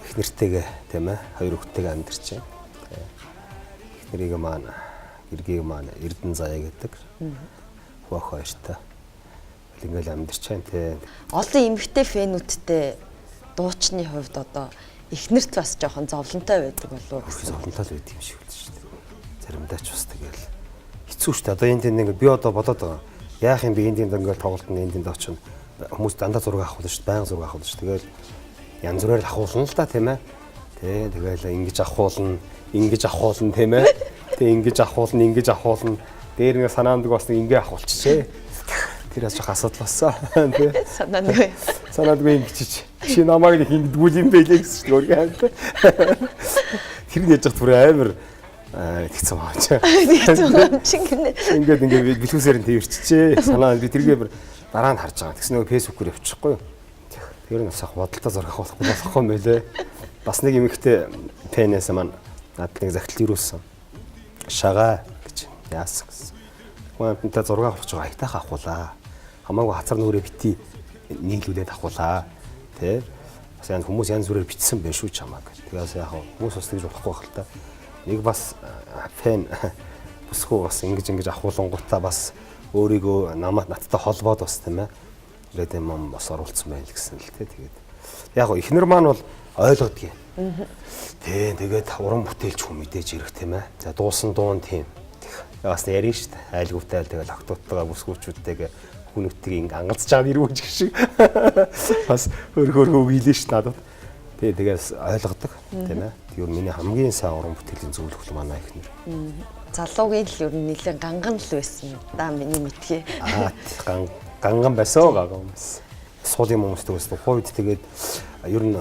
Их нэртэйгээ, тийм ээ, хоёр хүүхдтэйгээ амьдарч байна. Эхнэрийг маань, гэргийг маань Эрдэн заяа гэдэг. Хүү охин хоёртой. Ингээл амьдарч байна тий. Олон эмэгтэй фэнүүдтэй дуучны хувьд одоо эхнэрт бас жоохон зовлонтой байдаг болов уу гэсэн. Зовлонтой л байдаг юм шиг л шүү дээ. Заримдаа ч бас тэгэл хэцүү шүү дээ. Одоо энэ тэнд ингээд би одоо бодоод байгаа. Яах юм бэ, энэ тэнд ингээд тоглолтод энэ тэнд очино. Хүмүүс дандаа зураг авах болно шүү дээ. Баян зураг авах болно шүү. Тэгэл янз бүрээр авахулна л да, тийм ээ. Тэ тэгэл ингэж авахулна, ингэж авахулна, тийм ээ. Тэ ингэж авахулна, ингэж авахулна. Дээр нэг санаандаг бас нэг ингэ авахулчихжээ. Тэр бас жоох асуудал болсон. Тэ. Санаандгүй. Санаандгүй ингэчиж. Чи намайг нэг ингэдэггүй юм байлээ гэсэн чинь өөрийн амт. Тэр нь яж хат бүр амар тэгсэн баа чи. Тэгсэн юм чинь гинэ. Ингээд ингээд бэлхүүсээр нь тэрчжээ. Санаа би тэргээ бүр дараа нь харж байгаа. Тэгсэн нөгөө фэйсбүүкээр явчихгүй юу. Тэр нь бас бодолтой зураг авах болохгүй юм байлээ. Бас нэг эмэгтэй фэнээс маань надад нэг захидал ирүүлсэн. Шагаа гэж яасан гэсэн. Хүн амтантай зураг авах гэж байгаа аятайх авахулаа. Хамаагүй хацар нүрээ бити нийлүүлээд авахулаа. Тэ? Бас янз хүмүүс янз бүрээр битсэн байх шүү чамааг. Тэгээс яг хүмүүс бас тэгж болохгүй байх л та. Нэг бас фэн бүсгүй бас ингэж авахулангуудаа бас өөрийгөө намайг надтай холбоод бас, тийм ээ, ингээд юм бас оруулсан байх л гэсэн л тэ. Тэгээд яг эхнэр маань бол ойлгодгийг. Тэ тэгээд уран бүтээлч хүн мэдээж ирэх, тийм ээ. За дуусан дуун тийм. Бас ярина шүү дээ. Айлгүйтэй айл тэгэл октоудтайгаа бүсгүүчүүдтэйгээ хүмүүстийг ингэ ангалзаж байгаа ирүүж гэх шиг. Бас хөр хилээ шүү надад. Тэ тэгээс ойлгодог, тийм ээ. Тэр миний хамгийн сайн уран бүтээлийн зөвлөх манай эхнэр. Залуугийн л ер нь нэлээд ганган л байсан да миний мэдхий. Аа ганган байсан, ганган байсан. Суулын хүмүүстэй бас тухайн үед тэгээд ер нь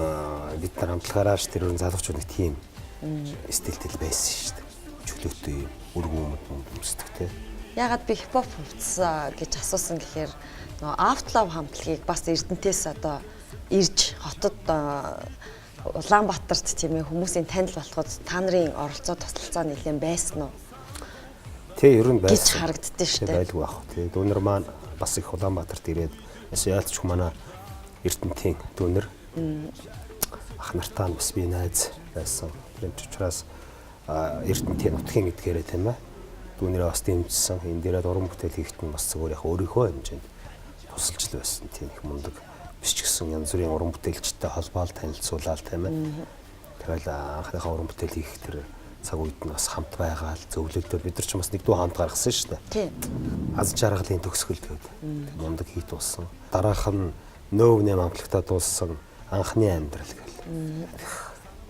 бид нар амтлагаараа ш тэр ер нь залуучууд нэг тийм стилтэй л байсан шүү дээ. Чөлөөтэй өргөн өмд өмсдөг те. Ягаад би хипхоп хувцас гэж асуусан гэхээр нөгөө Outlaw хамтлагийг бас Эрдэнтээс одоо ирж хотод Улаанбаатарт, тийм ээ, хүмүүсийн танил болоход та нарын оролцоо туслалцаа нэлээд байсан уу? Тэ ер нь байсан. Гэж харагддээ шүү дээ. Байлгүй ах. Тэ дүүнер маань бас их Улаанбаатарт ирээд бас яалтч манай Эрдэнтийн дүүнер. Ах нартаа нь бас би найз байсан. Тийм ч учраас Эрдэнтийн нутгийн гэдгээрээ, тийм ээ, дүүнэрээ бас дэмжсэн. Энэ дээрээ уран бүтээл хийхэд нь бас зүгээр яг өөрийнхөө хэмжээнд тусалж л байсан. Тийм их мундаг биш ч гэсэн янз бүрийн уран бүтээлчтэй холбоол танилцуулаад, тийм ээ. Тэгэл анхныхаа уран бүтээл хийх тэр Цаг үед нь бас хамт байгаа л зөвлөлдөө бид нар ч бас нэг дуу хамт гаргасан шүү дээ. Тийм. Аз жаргалын төгсгөл гээд мундаг хит болсон. Дараах нь нөөв нэм амтлагтаа дууссан анхны амьдрал гэл.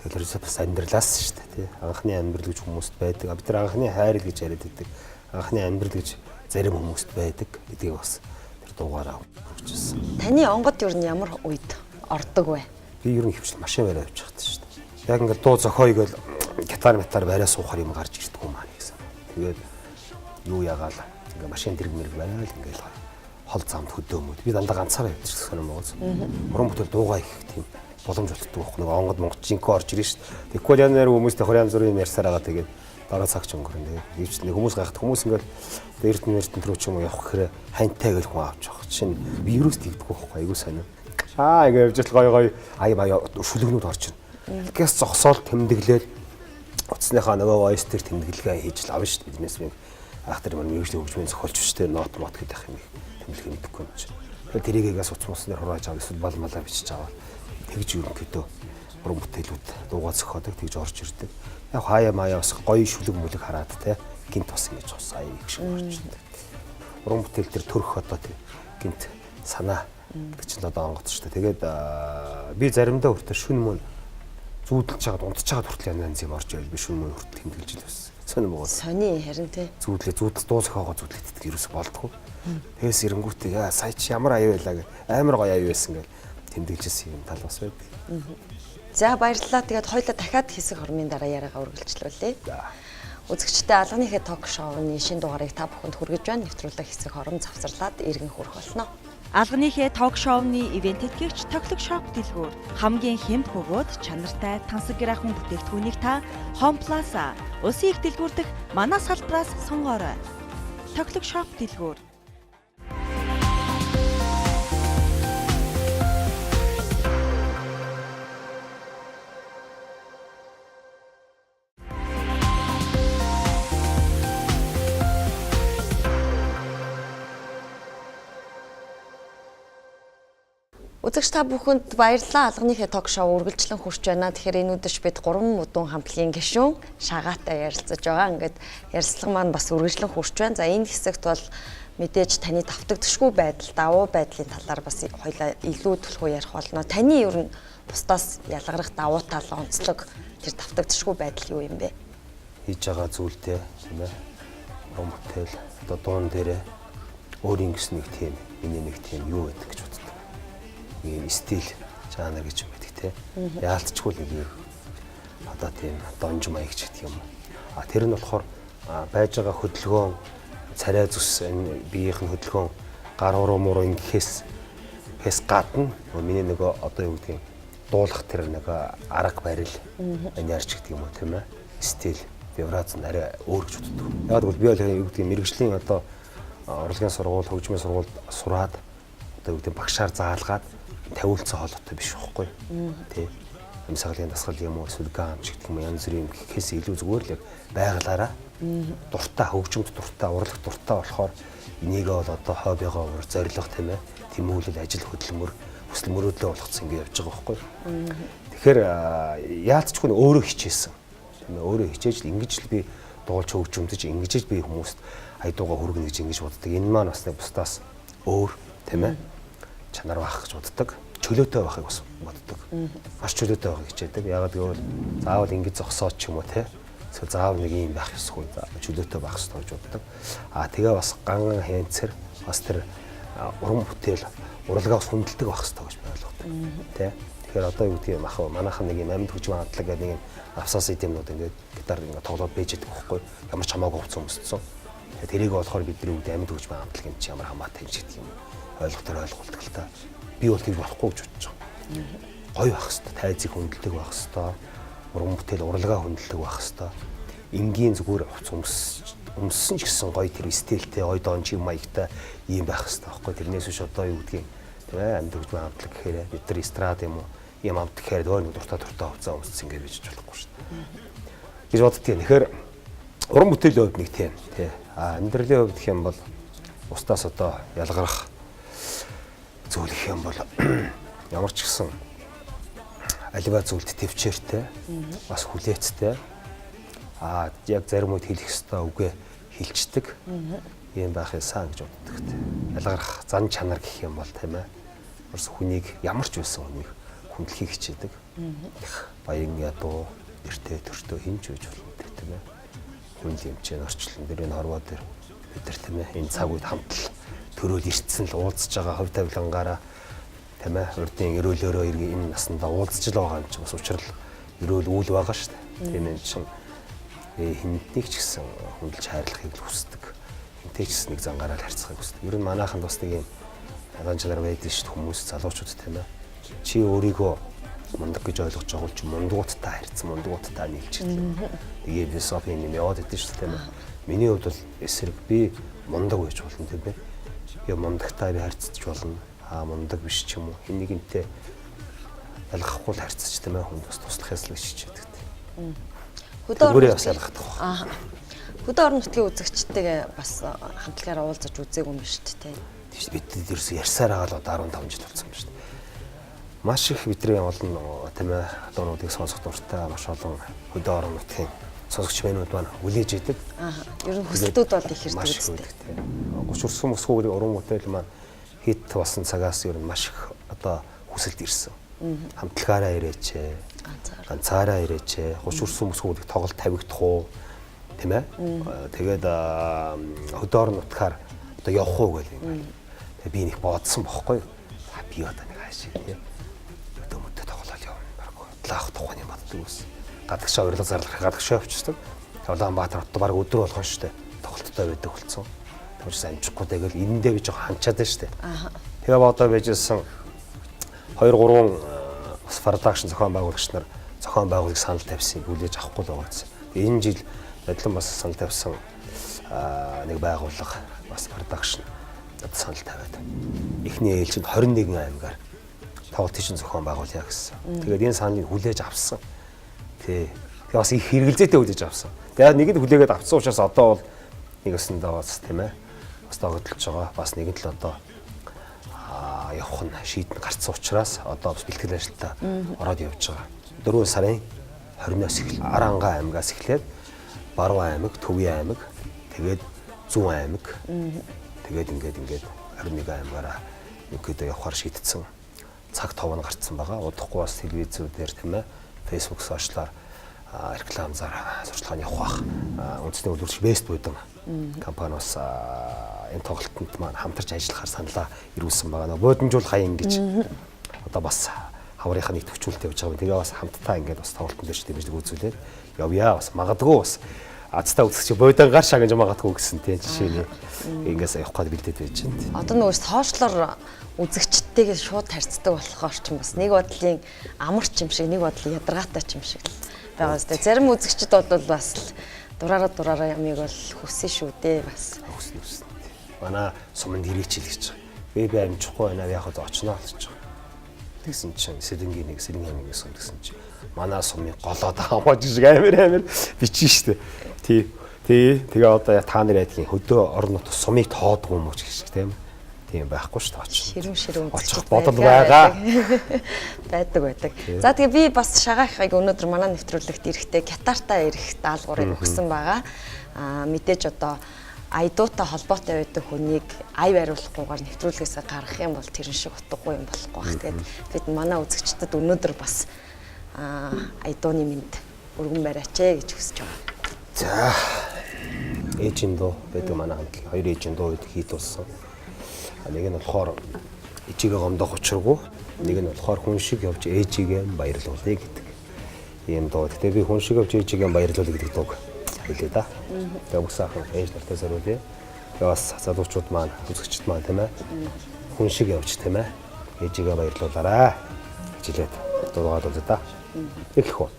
Тэгэхээр бас амьдралаас шүү дээ, тий. Анхны амьдрал гэж хүмүүст байдаг. Бид нар анхны хайр гэж яриад байдаг. Анхны амьдрал гэж зарим хүмүүст байдаг гэдгийг бас тэр дуугаараа хүргэжсэн. Таны онгод ер нь ямар үед ордог вэ? Би ер нь хөвчл машин бариа авчих хэрэгтэй шүү дээ. Яг ингээд дуу зохиоё гэл гитар метар бариа суухаар юм гарч ирдэггүй маа гэсэн. Тэгээд юу ягаал ингээ машин дэрэг мэрэг бариа л ингээл хол замд хөдөөмөд. Би дандаа ганцаараа явчих сонир Монгол. Уран бүтээл дуугаа их тийм боломж олддог байхгүй, нэг онгод монгод жинхэнэ орж ирнэ шүү дээ. Тэгэхгүй янз бүрийн хүмүүс давхар янз бүрийн юм ярьсаар байгаа, тэгээд дараа цагч өнгөрнө. Тэгээд ивч нэг хүмүүс гайхах, хүмүүс ингээл эрдэнэ эрдэнэ рүү ч юм уу явах гэхээр ханьтай гэл хүн авч явах чинь би юурээс тэгдэггүй байхгүй, айгуу сонир. Аа ингээ явж л гой гой ая маяа шүлгнүүд орж ирнэ. Тэгээс зогсоол тэмдэглээл утасныхаа нөгөө voice дээр тэмдэглэгээ хийж л авна шүү дээ. Биднээс нэг ах тэр маань мэргэжлийн хөгжмийн зохиолч биш те, нот мот гэдэг юм их тэмдэглэх юм мэдэхгүй юм чинь. Тэгэхээр тэрийгээс утас муснаар хурааж авах эсвэл бал малаа бичиж аваад тэгж ерөнхийдөө уран бүтээлүүд дуугаа зохиодог, тэгж орж ирдэг. Яг хаяа маяа бас гоё шүлэг мүлэг хараад те гинт бас ингэж бас аяа их шиг орж ирдэг. Уран бүтээл төр төрөх одоо те гинт санаа гэдэг чинь одоо онгоц шүү дээ. Тэгээд би заримдаа хүртэл шүн мөн зүүдэлж чагаад унтж чагаад хүртэл янз янз юм орж ирэл би шүн мөн хүртэл хэмтгэлж л байсан. Сонир мөгөө. Сони харин тий. Зүүдлээ зүүдэл дуу зохиогоо зүүдлэгддэг ерөөсө болдгоо. Тэгээс эрэнгүүтээ яа сая чи ямар аяа байлаа гэх амар гоё аяа байсан гэл тэмдэглэжсэн юм тал бас байдаг. За баярлалаа. Тэгээд хоёлаа дахиад хэсэг хормын дараа яриагаа үргэлжлүүлье. Үзэгчдээ алганыхээ ток шоуны шинэ дугаарыг та бүхэнд хүргэж байна. Нэвтрүүлэг хэсэг хором завсарлаад иргэн хүрэх болно. Алганыхээ ток шоуны ивент тэтгэгч Тоглог шоп дэлгүүр хамгийн хямд бөгөөд чанартай тансаг гэрээхэн бүтээгдэхүүнийг та Home Plaza улсын их дэлгүүр дэх манай салбараас сонгоорой. Тоглог шоп дэлгүүр. Үзэгч та бүхэнд баярлалаа. Алганыхээ ток шоу үргэлжлэн хүрч байна. Тэгэхээр энэ үдэш бид гурван модун хамтлагийн гишүүн Шагаатай ярилцаж байгаа. Ингээд ярилцлага маань бас үргэлжлэн хүрч байна. За энэ хэсэгт бол мэдээж таны давтагдшгүй байдал, давуу байдлын талаар бас хоёлаа илүү түлхүү ярих болно. Таны ер нь бусдаас ялгарах давуу тал, онцлог тэр давтагдшгүй байдал юу юм бэ? Хийж байгаа зүйлтэй тийм ээ. Уран бүтээл одоо дуун дээрээ өөрийн гэсэн нэг тийм миний нэг тийм юу байдаг гэж боддог. Нэг стил, жанр гэж юм байдаг те. Яалтчгүй нэг юм одоо тийм донж маяг ч гэдэг юм. А тэр нь болохоор байж байгаа хөдөлгөөн, царай зүс энэ биеийнх нь хөдөлгөөн гар уруу муруу ингэхээс хэс гадна миний нөгөө одоо юу гэдгийг дуулах тэр нэг арга барил энэ ярьч гэдэг юм уу тийм ээ. Стил, вибрац нь арай өөр гэж боддог. Яг гэвэл би бол юу гэдгийг мэрэгжлийн одоо урлагийн сургууль, хөгжмийн сургуульд сураад одоо юу гэдэг багшаар заалгаад тавиулцсан хоолойтой биш байхгүй. Тэ. Амьсгалын дасгал юм уу эсвэл гамч гэдэг юм янз бүрийн юм гэхээс илүү зүгээр л яг байгалаараа дуртай, хөгжимд дуртай, урлаг дуртай болохоор энийгээ бол одоо хоббигоо ур зорилго тийм ээ. Тэмүүлэл, ажил хөдөлмөр, хүсэл мөрөөдлөө болгоцсон ингэ явж байгаа байхгүй. Тэгэхээр яалтчгүй нь өөрөө хичээсэн. Тийм ээ, өөрөө хичээж л ингэж л би дуулж хөгжимдөж, ингэж л би хүмүүст айдууга хүргэнэ гэж ингэж боддог. Энэ маань бас нэг бусдаас өөр тийм ээ. Чанар байх гэж боддог. Чөлөөтэй байхыг бас боддог. Маш чөлөөтэй байхыг хичээдэг. Яагаад гэвэл заавал ингэж зогсоод ч юм уу те. Эсвэл заавал нэг юм байх ёсгүй. Чөлөөтэй байх ёстой гэж боддог. Аа тэгээ бас ган ган хянцэр бас тэр уран бүтээл урлагаа бас хүндэлдэг байх ёстой гэж ойлгодог. Тэ. Тэгэхээр одоо юу гэдгийг ах манайхан нэг юм амьд хөгжим хамтлаг гэдэг нэг юм авсаас идэмнүүд ингээд гитар ингээд тоглоод бэж идэг байхгүй. Ямар ч хамаагүй хувцас өмссөн. Тэрийг болохоор бидний үгд амьд хөгжим хамтлаг юм чи ямар хамаатай юм ч гэдэг юм. Ойлгохтор ойлголтог л та. Би бол тэгж болохгүй гэж бодож байгаа. Гоё байх хэвээр, тайзыг хүндэлдэг байх хэвээр, уран бүтээл урлагаа хүндэлдэг байх хэвээр. Энгийн зүгээр хувцас өмссөн ч гэсэн гоё тэр стилтэй, гоё донжин маягтай ийм байх хэвээр байхгүй. Тэрнээс биш одоо юу гэдгийг тийм ээ амьд хөгжмийн хамтлаг гэхээр бид нар эстрад юм уу ийм амт гэхээр дөөр нэг дуртай дуртай хувцас өмссөн ингэ бижиж болохгүй шүү дээ. Гэж боддгийг. Тэгэхээр уран бүтээлийн хувьд нэг тийм тий. А амьдралын хувьд гэх юм бол бусдаас одоо ялгарах зүйл гэх юм бол ямар ч гэсэн аливаа зүйлд төвчээртэй, бас хүлээцтэй. Яг зарим үед хэлэх ёстой үгээ хэлцдэг. Ийм байх юмсан гэж боддог. Ялгарх зан чанар гэх юм бол тийм ээ. Ерөөс хүнийг ямар ч байсан хүнийг хүндлэхийг хичээдэг. Баян ядуу, нэртэй төртөө хинч байж болно тийм ээ. Хүн л юм чинь орчлон дээр энэ хорвоо дээр бид нар тийм ээ энэ цаг үед хамт л төрөөл ирсэн л уулзж байгаа хувь тавилангаараа тийм ээ урдын ерөөлөөрөө энэ насандаа уулзж л байгаа юм чинь бас учрал ерөөл үйл байгаа шүү дээ. Тийм юм чинь хинтнийг ч гэсэн хүндэлж хайрлахыг л хүсдэг. Хинтэй ч гэсэн нэг зангаараа л харьцахыг хүсдэг. Ер нь манайханд бас нэг юм зан чанар байдаг шүү дээ хүмүүс залуучууд тийм ээ. Чи өөрийгөө мундаг гэж ойлгож байгаа бол чи мундгуудтай харьцсан, мундгуудтай нийлж гэдэг. Тэгээ философи юм яваад идэв шүү дээ тийм ээ. Миний хувьд бол эсрэг би мундаг байж болно тийм ээ. Би мундагтай би харьцаж болно. Аа мундаг биш ч юм уу. Хэн нэгэнтэй ялгахгүй л харьцаж тийм ээ хүнд бас туслах ёслол гэж хичээдэг. Хөдөө орон Тэгвэрээ бас ялгахдах байх. Аа. Хөдөө орон нутгийн үзэгчтэйгээ бас хамтлагаараа уулзаж үзээгүй юм биш үү те. Тийш бид ерөөсөө ярьсаар байгаа л одоо 15 жил болсон юм шүү дээ. Маш их бидний олон тийм ээ дуунуудыг сонсох дуртай маш олон хөдөө орон нутгийн сонсогч мэнүүд маань хүлээж идэг. Аа. Ер нь хүсэлтүүд бол их Маш ирдэг их үстэй. өгдөг тийм. 30 өрсөн мөсгүүг уран бүтээл маань хит болсон цагаас ер нь маш их одоо хүсэлт ирсэн. Хамтлагаараа ирээч ээ. Ганцаар. Ганцаараа ирээч ээ. 30 өрсөн мөсгүүг тоглолт тавигдах уу? Тийм ээ. Тэгээд хөдөө орон нутгаар одоо явах уу гэл юм. Тэгээ би нэг бодсон бохгүй юу? Би одоо нэг хаашаа тийм. Өдөө мөдөө тоглол явна. Бараг удлаах тухайн юм боддог ус. Гадагшаа урилга зарлах гадагшаа явчихдаг. Улаанбаатар хот бараг өдөр болгон штэ тоглолттой байдаг болсон. Тэгвч амжихгүй тэгэл энэндээ би жоохон ханчаад байна штэ. Тэгээ бодоо байжсэн 2 3 бас продакшн зохион байгуулагч нар зохион байгуулалтыг санал тавьсан хүлээж авахгүй л байгаа гэсэн. Энэ жил адилхан бас санал тавьсан нэг байгууллага бас продакшн одоо санал тавиад эхний ээлжинд 21 аймгаар тоглолтын чинь зохион байгуулъя гэсэн. Тэгээд энэ саналыг хүлээж авсан. Тий. Тэгээ бас их хэрэгэлзээтэй хүлээж авсан. Тэгээд нэг нь хүлээгээд авсан учраас одоо бол нэг өсөндөө бас тийм ээ. Бас догдолж байгаа. Бас нэг нь л одоо явах нь шийдэн гарцсан учраас одоо бас бэлтгэл ажилдаа ороод явж байгаа. 4 сарын 20-оос эхэл Аранга аймгаас эхлээд Баруун аймаг, Төвийн аймаг, тэгээд Зүүн аймаг. Тэгээд ингээд 21 аймгаараа ерөнхийдөө явахар шийдсэн. Цаг тов нь гарцсан байгаа. Удахгүй бас телевизүүдээр тийм ээ, Facebook сошиалар реклам зар сурталчилгааны явах бах. Үндэсний үйлдвэрлэгч Best Буйдан компани бас энэ тоглолтод маань хамтарч ажиллахаар саналаа ирүүлсэн байгаа. Бууданжуул хаян гэж одоо бас хаврынхаа нэг төвчүүлэлт явж байгаа юм. Тэгээ бас хамтдаа ингээд бас тоглолтын дээр ч дэмжлэг үзүүлээд явъя. Бас магадгүй бас азтай үзэгч буйдан гар шагнаж магадгүй гэсэн тийм жишээний ингээс явах гээд бэлдээд байж байна. Одоо нөгөө сошиалар үзэгчтэйгээ шууд харьцдаг болохоор ч бас нэг бодлын амарч юм шиг, нэг бодлын ядаргаатай ч юм шиг л байгаа зү. Зарим үзэгчд бол бас л дураараа ямыг бол хүссэн шүү дээ бас. Хүснэ хүснэ. Манай суманд ирээч л гэж байгаа. Би амжихгүй байна. Яг л очноо л гэж байгаа. Тэгсэн чинь сэлэнгийн нэг сэлэнгийн нэг сум гэсэн чинь манай сумыг голоод хамааж шиг амар бичэн штэ. Тий. Тий. Тэгээ одоо та нар ядгийн хөдөө орон нутг сумыг тоодгүй юм уу ч гэх шиг тийм. Тийм байхгүй шүү дээ очно. Ширүүн ширүүн Очих бодол байгаа. Байдаг. За тэгээ би бас шагаахыг өнөөдөр манай нэвтрүүлэгт эрэхтэй гитартаа ирэх даалгаврыг өгсөн байгаа. Аа мэдээж одоо айдуутай холбоотой байдаг хүнийг аяв ариулахгүйгээр нэвтрүүлгээсээ гаргах юм бол тэрэн шиг утгагүй юм болохгүй бах. Тэгээд бид манай үзэгчдэд өнөөдөр бас айдууны мэд өргөн бариач ээ гэж хүсэж байгаа. За. Ээжийн дуу байдаг манай хамтлаг. Хоёр ээжийн дуу байдаг хийд болсон. Нэг нь болохоор ээжигээ гомдох учиргүй, нэг нь болохоор хүн шиг явж ээжигээ баярлуулъя гэдэг ийм дуу. Гэтэ би хүн шиг явж ээжигээ баярлуулъя гэдэг дууг хэлээ да. Тэгээ бүх сайхан ээж нартай зориулъя. Тэгээ бас залуучууд маань, үзэгчд маань тийм ээ. Хүн шиг явж тийм ээ. Ээжигээ баярлуулаарай гэж хэлээд дуугаад үзье да. Эхлэх үү.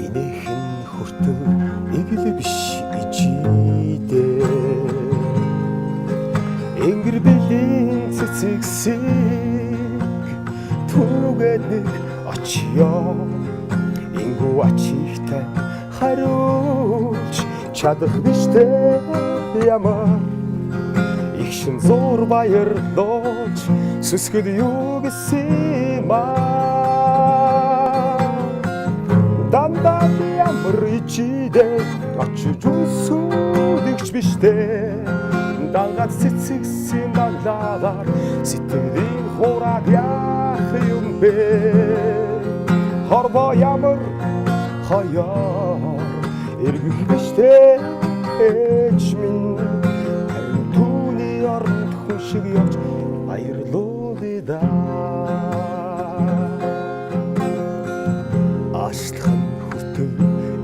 Инэхэн хүртэл игэл биш ичидэ. Энгэр бэлэн цэцэгсэг түгээд нэг очиё. Ингүү ачихтай хариулж чадах биштэй ямар их Чин зур баярлуулж сүсгэл юу гэсэн юм аа. Дандаа би ямар ичидэ очиж үсүүдэгч биш дээ. Дангаад цэцэгсэн баглаагаар сэтгэлийн хураад яах юм бэ? Хорвоо ямар хаяар эргэх биш дээ ээж минь, харин түүний оронд хүн шиг явж баярлуулъя да. Ашлах нь хүртэл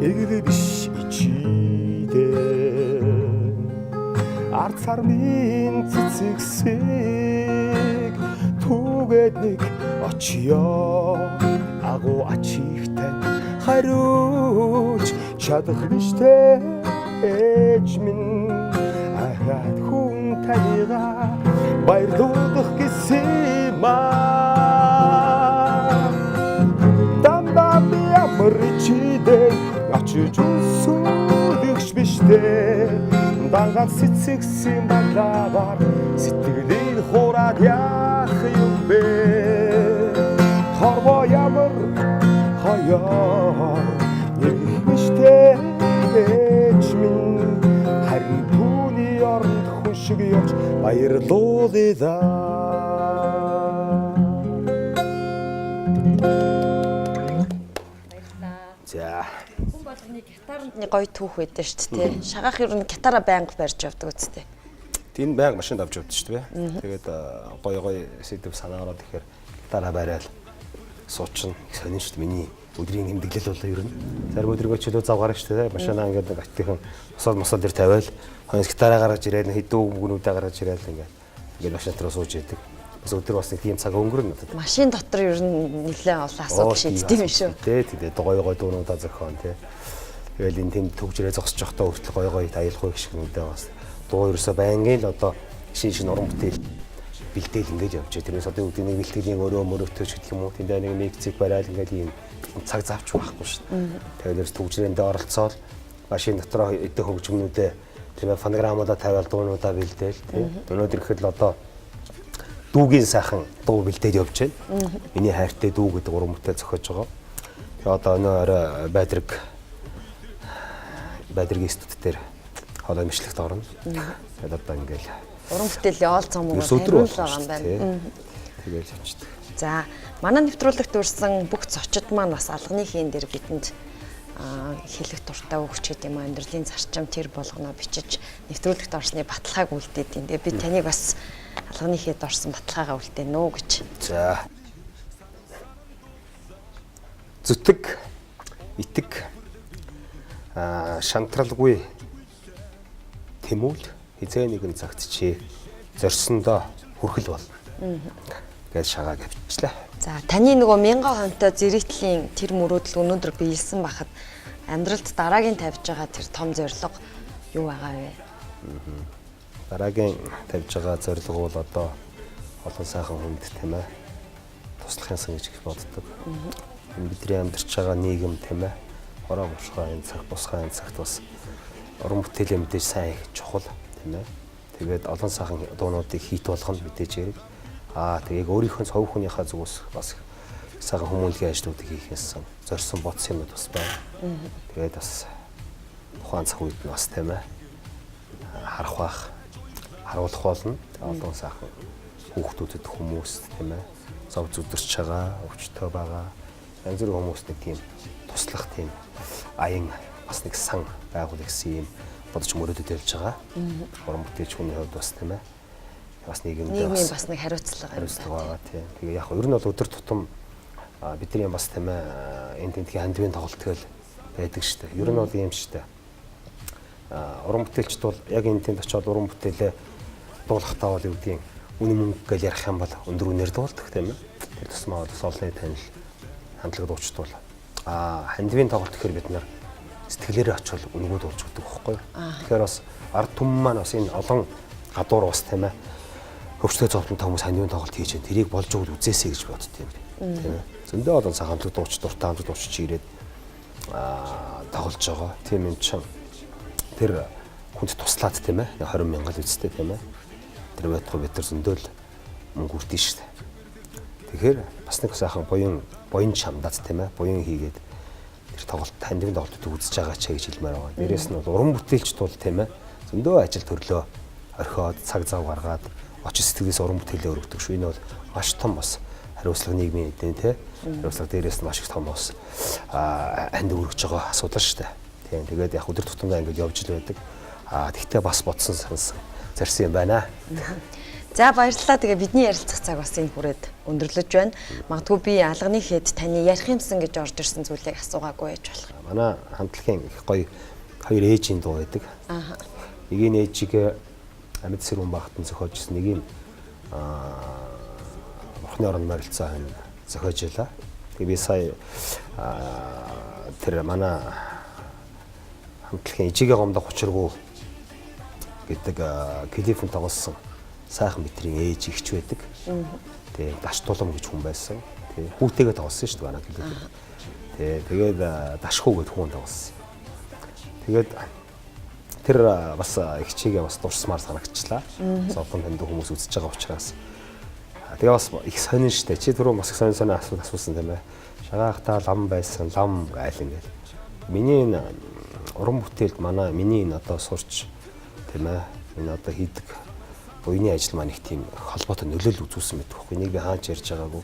эгэл биш ичидэ, ард сармын цэцэгсэг түгээд нэг очиё. Агуу ачихтай хариулж чадах биш те ээж минь, ахаад хүн таныга баярлуулах гэсэн юм аа. Дандаа би ямар чидэ очиж үсүүдэгч биш дээ. Дангаад цэцэгсэн баглаагаар сэтгэлийн хураад яах юм бэ? Хорвоо ямар хаяар эргэх биш те ээж минь, харин түүний оронд хүн шиг явж баярлуулъя да. За. Хүн болгоны гитаранд нэг гоё түүх байдаг шүү дээ. Шагаах ер нь гитараа байнга барьж явдаг үстэй. Энэ байнга машинд авч явдаг шүү дээ. Тэгээд гоё гоё сэдв санаа ороод ихээр гитараа бариад суучна. Сонин шүү дээ, миний өдрийн тэмдэглэл болоо ер нь. Зарим өдрөгөө чөлөө зав гарна шүү дээ. Машинаа ингээд нэг атынхан босоод мосоод дэр тавиал хоньс гитараа гаргаж ирээд хэдэн үгнүүдээ гаргаж ирээд ингээд машин дотор сууж яадаг. Бас өдөр бас нэг тийм цаг өнгөрнө надад. Машин дотор ер нь нэлээд олон асуудал шийддэг юм шүү. Тэ тэ гоё гоё дуунуудаа зохион тэ. Тэгэл энэ тэнд төгжрээ зогсож явахдаа хүртэл гоё гоё аялах гişгнүүдээ бас дуу ерөөсөө байнгын л одоо шин шин уран бүтээл бэлдээл ингэж явж байгаа. Тэрнээс одоо үүдний нэг бэлтгэлийн өрөө мөрөөтөөч гэх юм уу. Тэндээ нэг микцик барайл ингээд ийм цаг завч байхгүй шүү дээ. Тэгэл ерөөс төгжрээндээ оролцоол машин дотроо эдэн хөгжмнүүдээ тийм ээ фонограммуудаа тавиал дуунуудаа бэлдээл тийм. Өнөөдөр ихэд л одоо дүүгийн сайхан дуу бэлдээд явж байна. Миний хайртай дүү гэдэг уран бүтээл зохиож байгаа. Тэгээ одоо өнөө орой Байдргийн студ дээр хоолой мэтлэгт орно. Тэгээд одоо ингээл уран бүтээлийн оол цом ерөөс мөгөө өдөр хариулж болох байгаа юм шүү байна. дээ. Тэгэл явчихдаг. За, манай нэвтрүүлэгт үрсэн бүх зочид маань бас алганы хийн дээр бидэнд хэлэх дуртай өгч гэдэг юм амьдралын зарчим тэр болгоно бичиж нэвтрүүлэгт орсны баталгааг үлдээд юм. Тэгээ би таныг бас алганы хэд орсон баталгаагаа үлдээнэ үү гэж. За. Зүтг, итг, шантралгүй тэмүүл хизээ нэгэн цагт чи зорьсондоо хүрхэл болно. Гэж шагааг авчлаа. За, таны нөгөө мянган хонтой зэрэгтлийн тэр мөрөөдөл өнөөдөр биелсэн бахад амьдралд дараагийн тавьж байгаа тэр том зорилго юу байгаа вэ? Дараагийн тавьж байгаа зорилго бол одоо олон сайхан хүнд тийм ээ туслах юмсан гэж их боддог. Энэ бидний амьдарч байгаа нийгэм тийм ээ хороо бушгаа энэ цаг бусгаа энэ цагт бас уран бүтээлийн мэдээж сайн их чухал тийм ээ. Тэгээд олон сайхан дуунуудыг хийт болгоно мэдээж хэрэг. Аа тэгээд өөрийнхөө цов хүнийхээ зүгээс бас сайхан хүмүүнлэгийн ажлуудыг хийх юмсан зорьсон бодсон юмнууд бас байна. Тэгээд бас тухайн цаг үед нь бас тийм ээ харах бах харуулах болно. Олон сайхан хүүхдүүдэд хүмүүст тийм ээ зов зүдэрч байгаа, өвчтөй байгаа янз бүрийн хүмүүст нэг тийм туслах тийм аян бас нэг сан байгуулах гэсэн юм бодож мөрөөдөд явж байгаа. Уран бүтээлч хүний хувьд бас тийм ээ бас нийгэмдээ Нийгмийн бас нэг хариуцлага юм хариуцлага байгаа тийм. Тэгээ яг ер нь бол өдөр тутам бидний бас тийм ээ энэ тентхийн хандивын тоглолт гэл байдаг шүү дээ. Ер нь бол ийм шүү дээ. Уран бүтээлчд бол яг энэ тэнд очиод уран бүтээлээ дуулахтаа бол юу гэдгийг үнэ мөнгө гэж ярих юм бол өндөр үнээр дуулдаг тийм ээ. Тэр тусмаа бас олонний танил хандлага дуучид бол хандивын тоглолт гэхээр бид нар сэтгэлээрээ очивол үнэгүй дуулж өгдөг байхгүй юу. Тэгэхээр бас ард түмэн маань бас энэ олон гадуур бас тийм ээ хөвчтэй зовлонтой хүмүүс хандивын тоглолт хийж байна. Тэрийг болж өгвөл үзээсэй гэж бодд юм би. Тийм ээ. Зөндөө олон цаг хамтлаг дууч дуртай хамтлаг дуучид ирээд тоглож байгаа. Тийм юм чинь тэр хүнд туслаад тийм ээ 20 мянга л үсттэй тийм ээ. Тэр байтугай бид нар зөндөөл мөнгө үрдэн шүү дээ. Тэгэхээр бас нэг сайхан буян буян чамдаад, тийм ээ, буян хийгээд тэр тоглолт, таньдаг тоглолтыг үзэж байгаа ч гэж хэлмээр байгаа. Дээрээс нь бол уран бүтээлч тул, тийм ээ, зөндөө ажил төрлөө орхиод, цаг зав гаргаад, очиж сэтгэлээс уран бүтээлээ өргөдөг шүү. Энэ бол маш том бас хариуцлага, нийгмийн эдэн, тий, хариуцлага, дээрээс нь маш их том бас ханд өргөж байгаа асуудал шүү дээ. Тийм, тэгээд яг өдөр тутамдаа ингэж явж л байдаг. Тэгтээ бас бодсон, сансан, зарсан юм байна. За, баярлалаа. Тэгээ бидний ярилцах цаг бас энэ хүрээд өндөрлөж байна. Магадгүй би алганы хэд таны ярих юмсан гэж орж ирсэн зүйлийг асуугаагүй байж болох. Манай хамтлагийн их гоё хоёр ээжийн дуу байдаг. Нэг нь ээжийг амьд сэрүүн багтан зохиож ирсэн. Нэг нь Бурхны оронд морилцоо хань зохиож байлаа. Тэгээ би сая тэр манай хамтлагийн "Ижигээ гомдох учиргүй" гэдэг клипэн тоглосон сайхан битрийн ээж ихч байдаг. Тэгээ Даш Тулам гэж хүн байсан. Тэгээ хүүтэйгээ тоглосон шүү дээ манай клип. Тэгээ тэгээд Дашхүү гэдэг хүн тоглосон. Тэгээд тэр бас эгчийгээ бас дурсмаар санагчлаа. Зовлон таньдаг хүмүүс үзэж байгаа учраас. Тэгээ бас их сонин штэ. Чи түрүү бас их сонин сонин асуулт асуусан, тийм ээ. Шагаахтаа лам байсан, лам гайл ингээл. Миний энэ уран бүтээлд, манай миний энэ одоо сурч, тийм ээ, энэ одоо хийдэг буяны ажил маань их тийм холбоотой нөлөөлөл үзүүлсэн байдаг байхгүй. Энийг би хаач ярьж байгаагүй.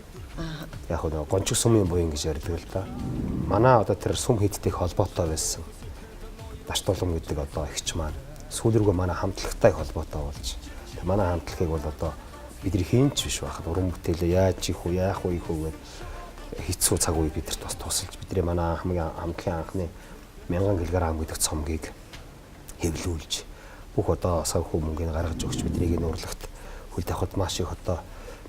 Яг нь гончиг сумын буян гэж ярьдаг л да. Манай одоо тэр сум хийдтэй холбоотой байсан. Даш Тулам гэдэг одоо эгч маань сүүл рүүгээ манай хамтлагтай их холбоотой болж, манай хамтлагийг бол одоо бидний хэн ч биш байхад уран бүтээлээ яаж хийх үү, яах вэ, хийх үү гэд хэцүү цаг үе бидэрт бас тусалж, бидний манай хамгийн хамтлагийн анхны 1000 кг гэдэг цомгийг хэвлүүлж, бүх одоо санхүү мөнгийг гаргаж өгч, биднийг энэ урлагт хөл тавихад маш их одоо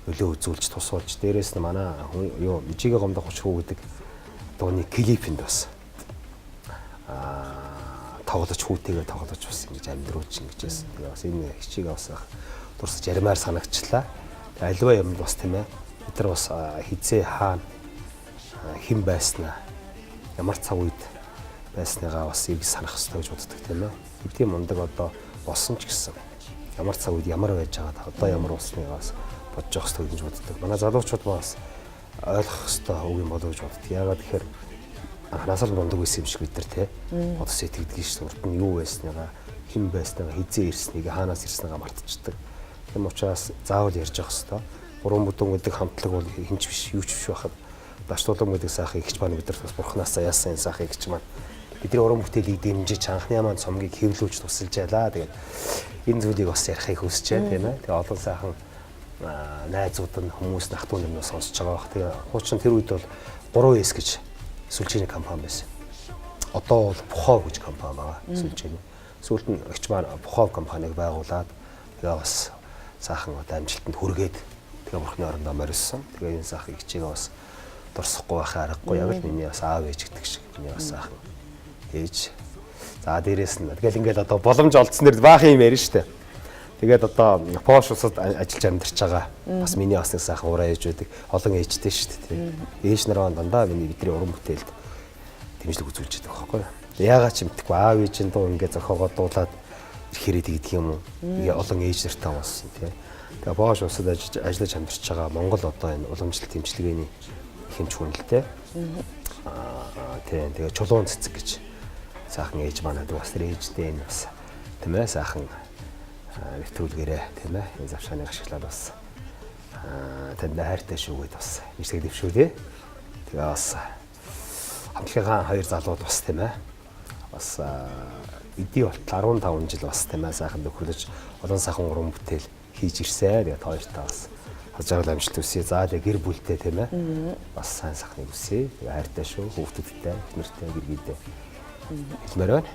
нөлөө үзүүлж, тусуулж, дээрээс нь манай юу "Ижигээ гомдох учиргүй" гэдэг дууны клипэнд бас тоглож, хүүтэйгээ тоглож, бас ингэж амьдруулж ингэж байсан. Тэгээ бас энэ хичээгээ бас дурсаж ярмаар санагчлаа. Тэгээ аливаа юмд бас, тийм ээ, бид нар бас хизээ хаана хэн байснаа, ямар цаг үед байсныгаа бас эргэж санах хэрэгтэй гэж боддог, тийм ээ. Хэдийн мундаг одоо болсон ч гэсэн ямар цаг үед ямар байж байгаад, одоо ямар болсныгаа бас бодож явах хэрэгтэй гэж боддог. Манай залуучууд бас ойлгох хэрэгтэй үг юм болов гэж боддог. Яагаад гэхээр анханасаа л мундаг байсан юм шиг бид нар те бодос сэтгэдэг шүү. Урд нь юу байсныгаа, хэн байсныгаа, хизээ ирснийг, хаанаас ирсныгаа мартчихдаг. Тийм учраас заавал ярьж явах хэрэгтэй. Гурван бүдүүн гэдэг хамтлаг бол хэн ч биш, юу ч биш байхад Даш Тулам гэдэг сайхан эгч маань бид нарт бас бурхнаасаа яасан энэ сайхан эгч маань бидний уран бүтээлийг дэмжиж, анхны маань цомгийг хэвлүүлж тусалж байлаа. Тэгээд энэ зүйлийг бас ярихыг хүсэж байна, тийм ээ. Тэгээ олон сайхан найзууд нь, хүмүүс, нах дүү нар сонсож байгаа бах. Тэгээ хуучин тэр үед бол 3S гэж сүлжээний компани байсан. Одоо бол Бухов гэж компани байгаа сүлжээний. Сүүлд нь эгч маань Бухов компанийг байгуулад, тэгээ бас сайхан одоо амжилтанд хүргээд, тэгээ бурхны орондоо морилсон. Тэгээ энэ сайхан эгчээгээ бас дурсахгүй байхаа аргагүй, яг л миний бас аав ээж гэдэг шиг миний бас сайхан ээж. За, дээрээс нь тэгэл ингээл одоо боломж олдсон дэр баахан юм ярина штэ. Тэгээд одоо Пош улсад ажиллаж амьдарч байгаа бас миний бас нэг сайхан ураа ээж байдаг. Олон ээжтэй шүү дээ. Ээж нар дандаа миний бидний уран бүтээлд дэмжлэг үзүүлж байдаг байхгүй юу? Яагаад ч мэдэхгүй аав ээжийн дуу ингээд зохиогоо дуулаад ирэхээр тэгдэг юм уу? Олон ээж нартай болсон, тий. Тэгээ Пош улсад ажиллаж амьдарч байгаа Монгол одоо энэ уламжлалт дэмжлэгээний хэмж хүнэлтэй. Тийм, тэгээ Чулуун цэцэг гэж сайхан ээж маань бас тэр ээжтэй энэ бас, тийм ээ, сайхан нэвтрүүлгээрээ, тийм ээ, энэ завшааныг ашиглаад бас танд хайртай шүү гэд бас нэгсэг дэвшүү, тий. Тэгээ бас хамтлагийнхаа хоёр залууд бас, тийм ээ, бас эдий болтол 15 жил бас, тийм ээ, сайхан нөхөрлөж, олон сайхан уран бүтээл хийж ирсэн. Тэгээ хоёртаа бас аз жаргал, амжилт хүсье. За, тэгээ гэр бүлтэй, тийм ээ, бас сайн сайхныг хүсье. Тэгээ хайртай шүү, хүүхдүүдтэй, эхнэртэй, гэргийдээ хэлмээр байна.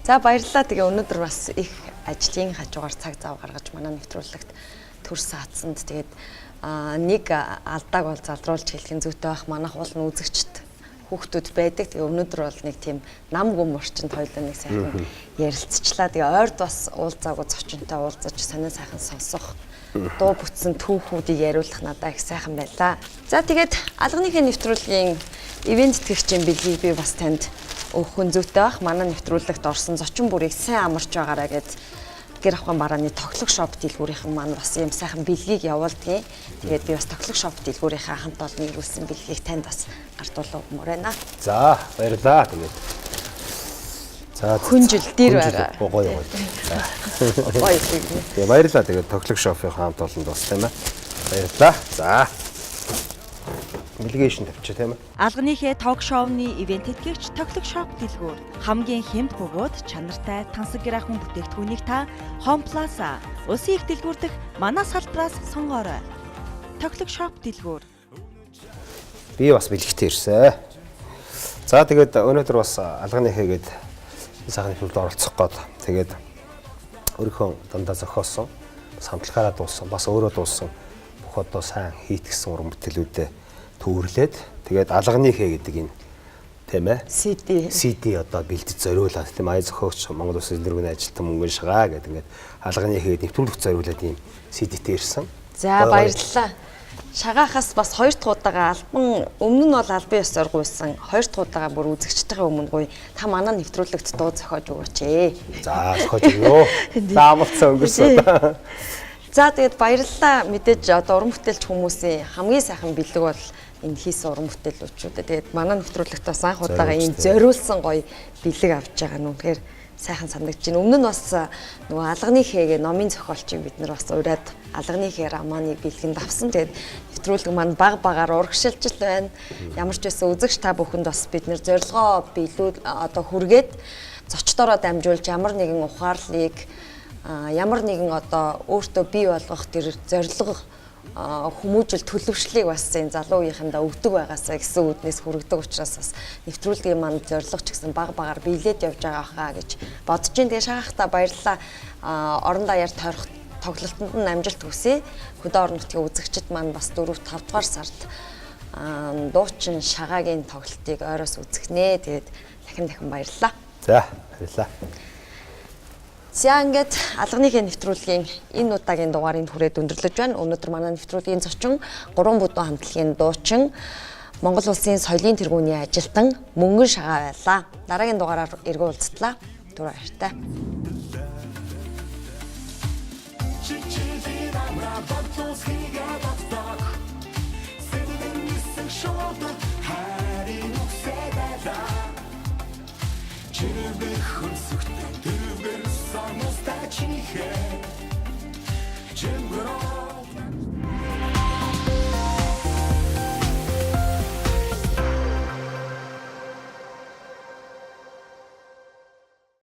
За, баярлалаа. Тэгээ өнөөдөр бас их ажлын хажуугаар цаг зав гаргаж манай нэвтрүүлэгт төр саатсанд, тэгээд нэг алдааг бол залруулж хэлэх нь зүйтэй байх. Манайх уул нь үзэгчд хүүхдүүд байдаг. Тэгээ өнөөдөр бол нэг тийм нам гүм орчинд хоёулаа нэг сайхан ярилцчлаа. Тэгээ ойрд бас уулзаагүй зочинтой уулзаж, сонин сайхан сонсох, дуу бүтсэн түүхүүдийг яриулах надад их сайхан байлаа. За, тэгээд алганыхын нэвтрүүлгийн ивээн тэтгэгчийн бэлгийг би бас танд өгөх нь зүйтэй байх. Манай нэвтрүүлэгт орсон зочин бүрийг сайн амарч байгаарай гэд гэр ахуйн барааны Тоглог шоп дэлгүүрийнхэн маань бас ийм сайхан бэлгийг явуулдгийн. Тэгээд би бас Тоглог шоп дэлгүүрийнхаа хамт олонны ирүүлсэн бэлгийг танд бас гардуулмаар байна. За, баярлаа. Тэгээд. За, Хүнжил дээр байгаа. Гоё гоё. За. Гоё бэлэг. Тэгээ баярлаа. Тэгээд Тоглог шопын хамт олонд бас тийм ээ. Баярлаа. За. Бэлгээ шин тавьчих тийм ээ. Алганыхээ ток шоуны ивент тэтгэгч Тоглог шоп дэлгүүр хамгийн хямд бөгөөд чанартай тансаг гэр ахуйн бүтээгдэхүүнийг та Home Plaza улсын их дэлгүүр дэх манай салбараас сонгоорой. Тоглог шоп дэлгүүр. Би бас бэлэгтэй ирсэн. За, тэгээд өнөөдөр бас алганыхээ гээд сайхан нэвтрүүлэлд оролцох гээд тэгээд өөрийнхөө дандаа зохиосон, бас хамтлагаараа дуулсан, бас өөрөө дуулсан бүх одоо сайн хийтгсэн уран бүтээлүүдээ төвөрлээд тэгээд алганыхээ гэдэг энэ тийм ээ CD. CD одоо бэлдэж зориулаад тийм ая зохиогч Монгол Улсын дэргэний ажилтан мөнгөн шагаа гэдэг ингээд алганыхээ нэвтрүүлэгт зориулаад ийм CD-тэй ирсэн. За, Гоё. баярлалаа. Шагаахаас бас хоёр дахь удаага албан өмнө нь бол албан ёсоор гуйсан. Хоёр дахь удаага бүр үзэгчтэйгээ өмнө гуй. Та манай нэвтрүүлэгт дуу зохиож өгөөч ээ. За, зохиож өгөө. За, амарцсан өнгөрсөн. За, тэгээд баярлалаа. Мэдээж одоо уран бүтээлч хүмүүсийн хамгийн сайхан бэлэг бол энэ хийсэн уран бүтээлүүд шүү дээ. Тэгээд манай нэвтрүүлэгт бас анх удаага ийм зориулсан гоё бэлэг авч байгаа нь үнэхээр сайхан санагдаж байна. Өмнө нь бас нөгөө алганы хээгээ номын зохиолчийг бид нар бас ураад алганы хээ романыг бэлгэнд авсан. Тэгээд нэвтрүүлэг маань баг багаар урагшилж л байна. Ямар ч байсан үзэгч та бүхэнд бас бид нар зорилгоо биелүүл одоо хүргээд зочдороо дамжуулж ямар нэгэн ухаарлыг ямар нэгэн одоо өөртөө бий болгох тэр зорилго хүмүүжил төлөвшлийг бас энэ залуу үеийнхэндээ өгдөг байгаасаа гэсэн үүднээс хүргэдэг учраас бас нэвтрүүлгийн маань зорилго ч гэсэн баг багаар биелээд явж байгаа хаа гэж бодож байна. Тэгээ шагаахта баярлалаа. Орон даяар тойрох тоглолтод нь амжилт хүсье. Хөдөө орон нутгийн үзэгчид маань бас 4 5 дугаар сард дуучин шагаагийн тоглолтыг ойроос үзэх нэ. Тэгээд дахин дахин баярлалаа. За, баярлалаа. За, ингээд алганыхээ нэвтрүүлгийн энэ удаагийн дугаарыг хүрээд өндөрлөж байна. Өнөөдөр манай нэвтрүүлгийн зочин гурван бүдүүн хамтлагийн дуучин Монгол Улсын соёлын тэргүүний ажилтан Мөнгөн Шагаа байлаа. Дараагийн дугаараар эргэн уулзтлаа. Түр баяртай. Чичилэн амраа бодлоос хийгээд боддог. Сэтгэл нисэн шууд хайрын үгсээ байлаа. Чирвэх хөнсөхтэй дэрвэр соностай чинийхээ. Чимгэрөө.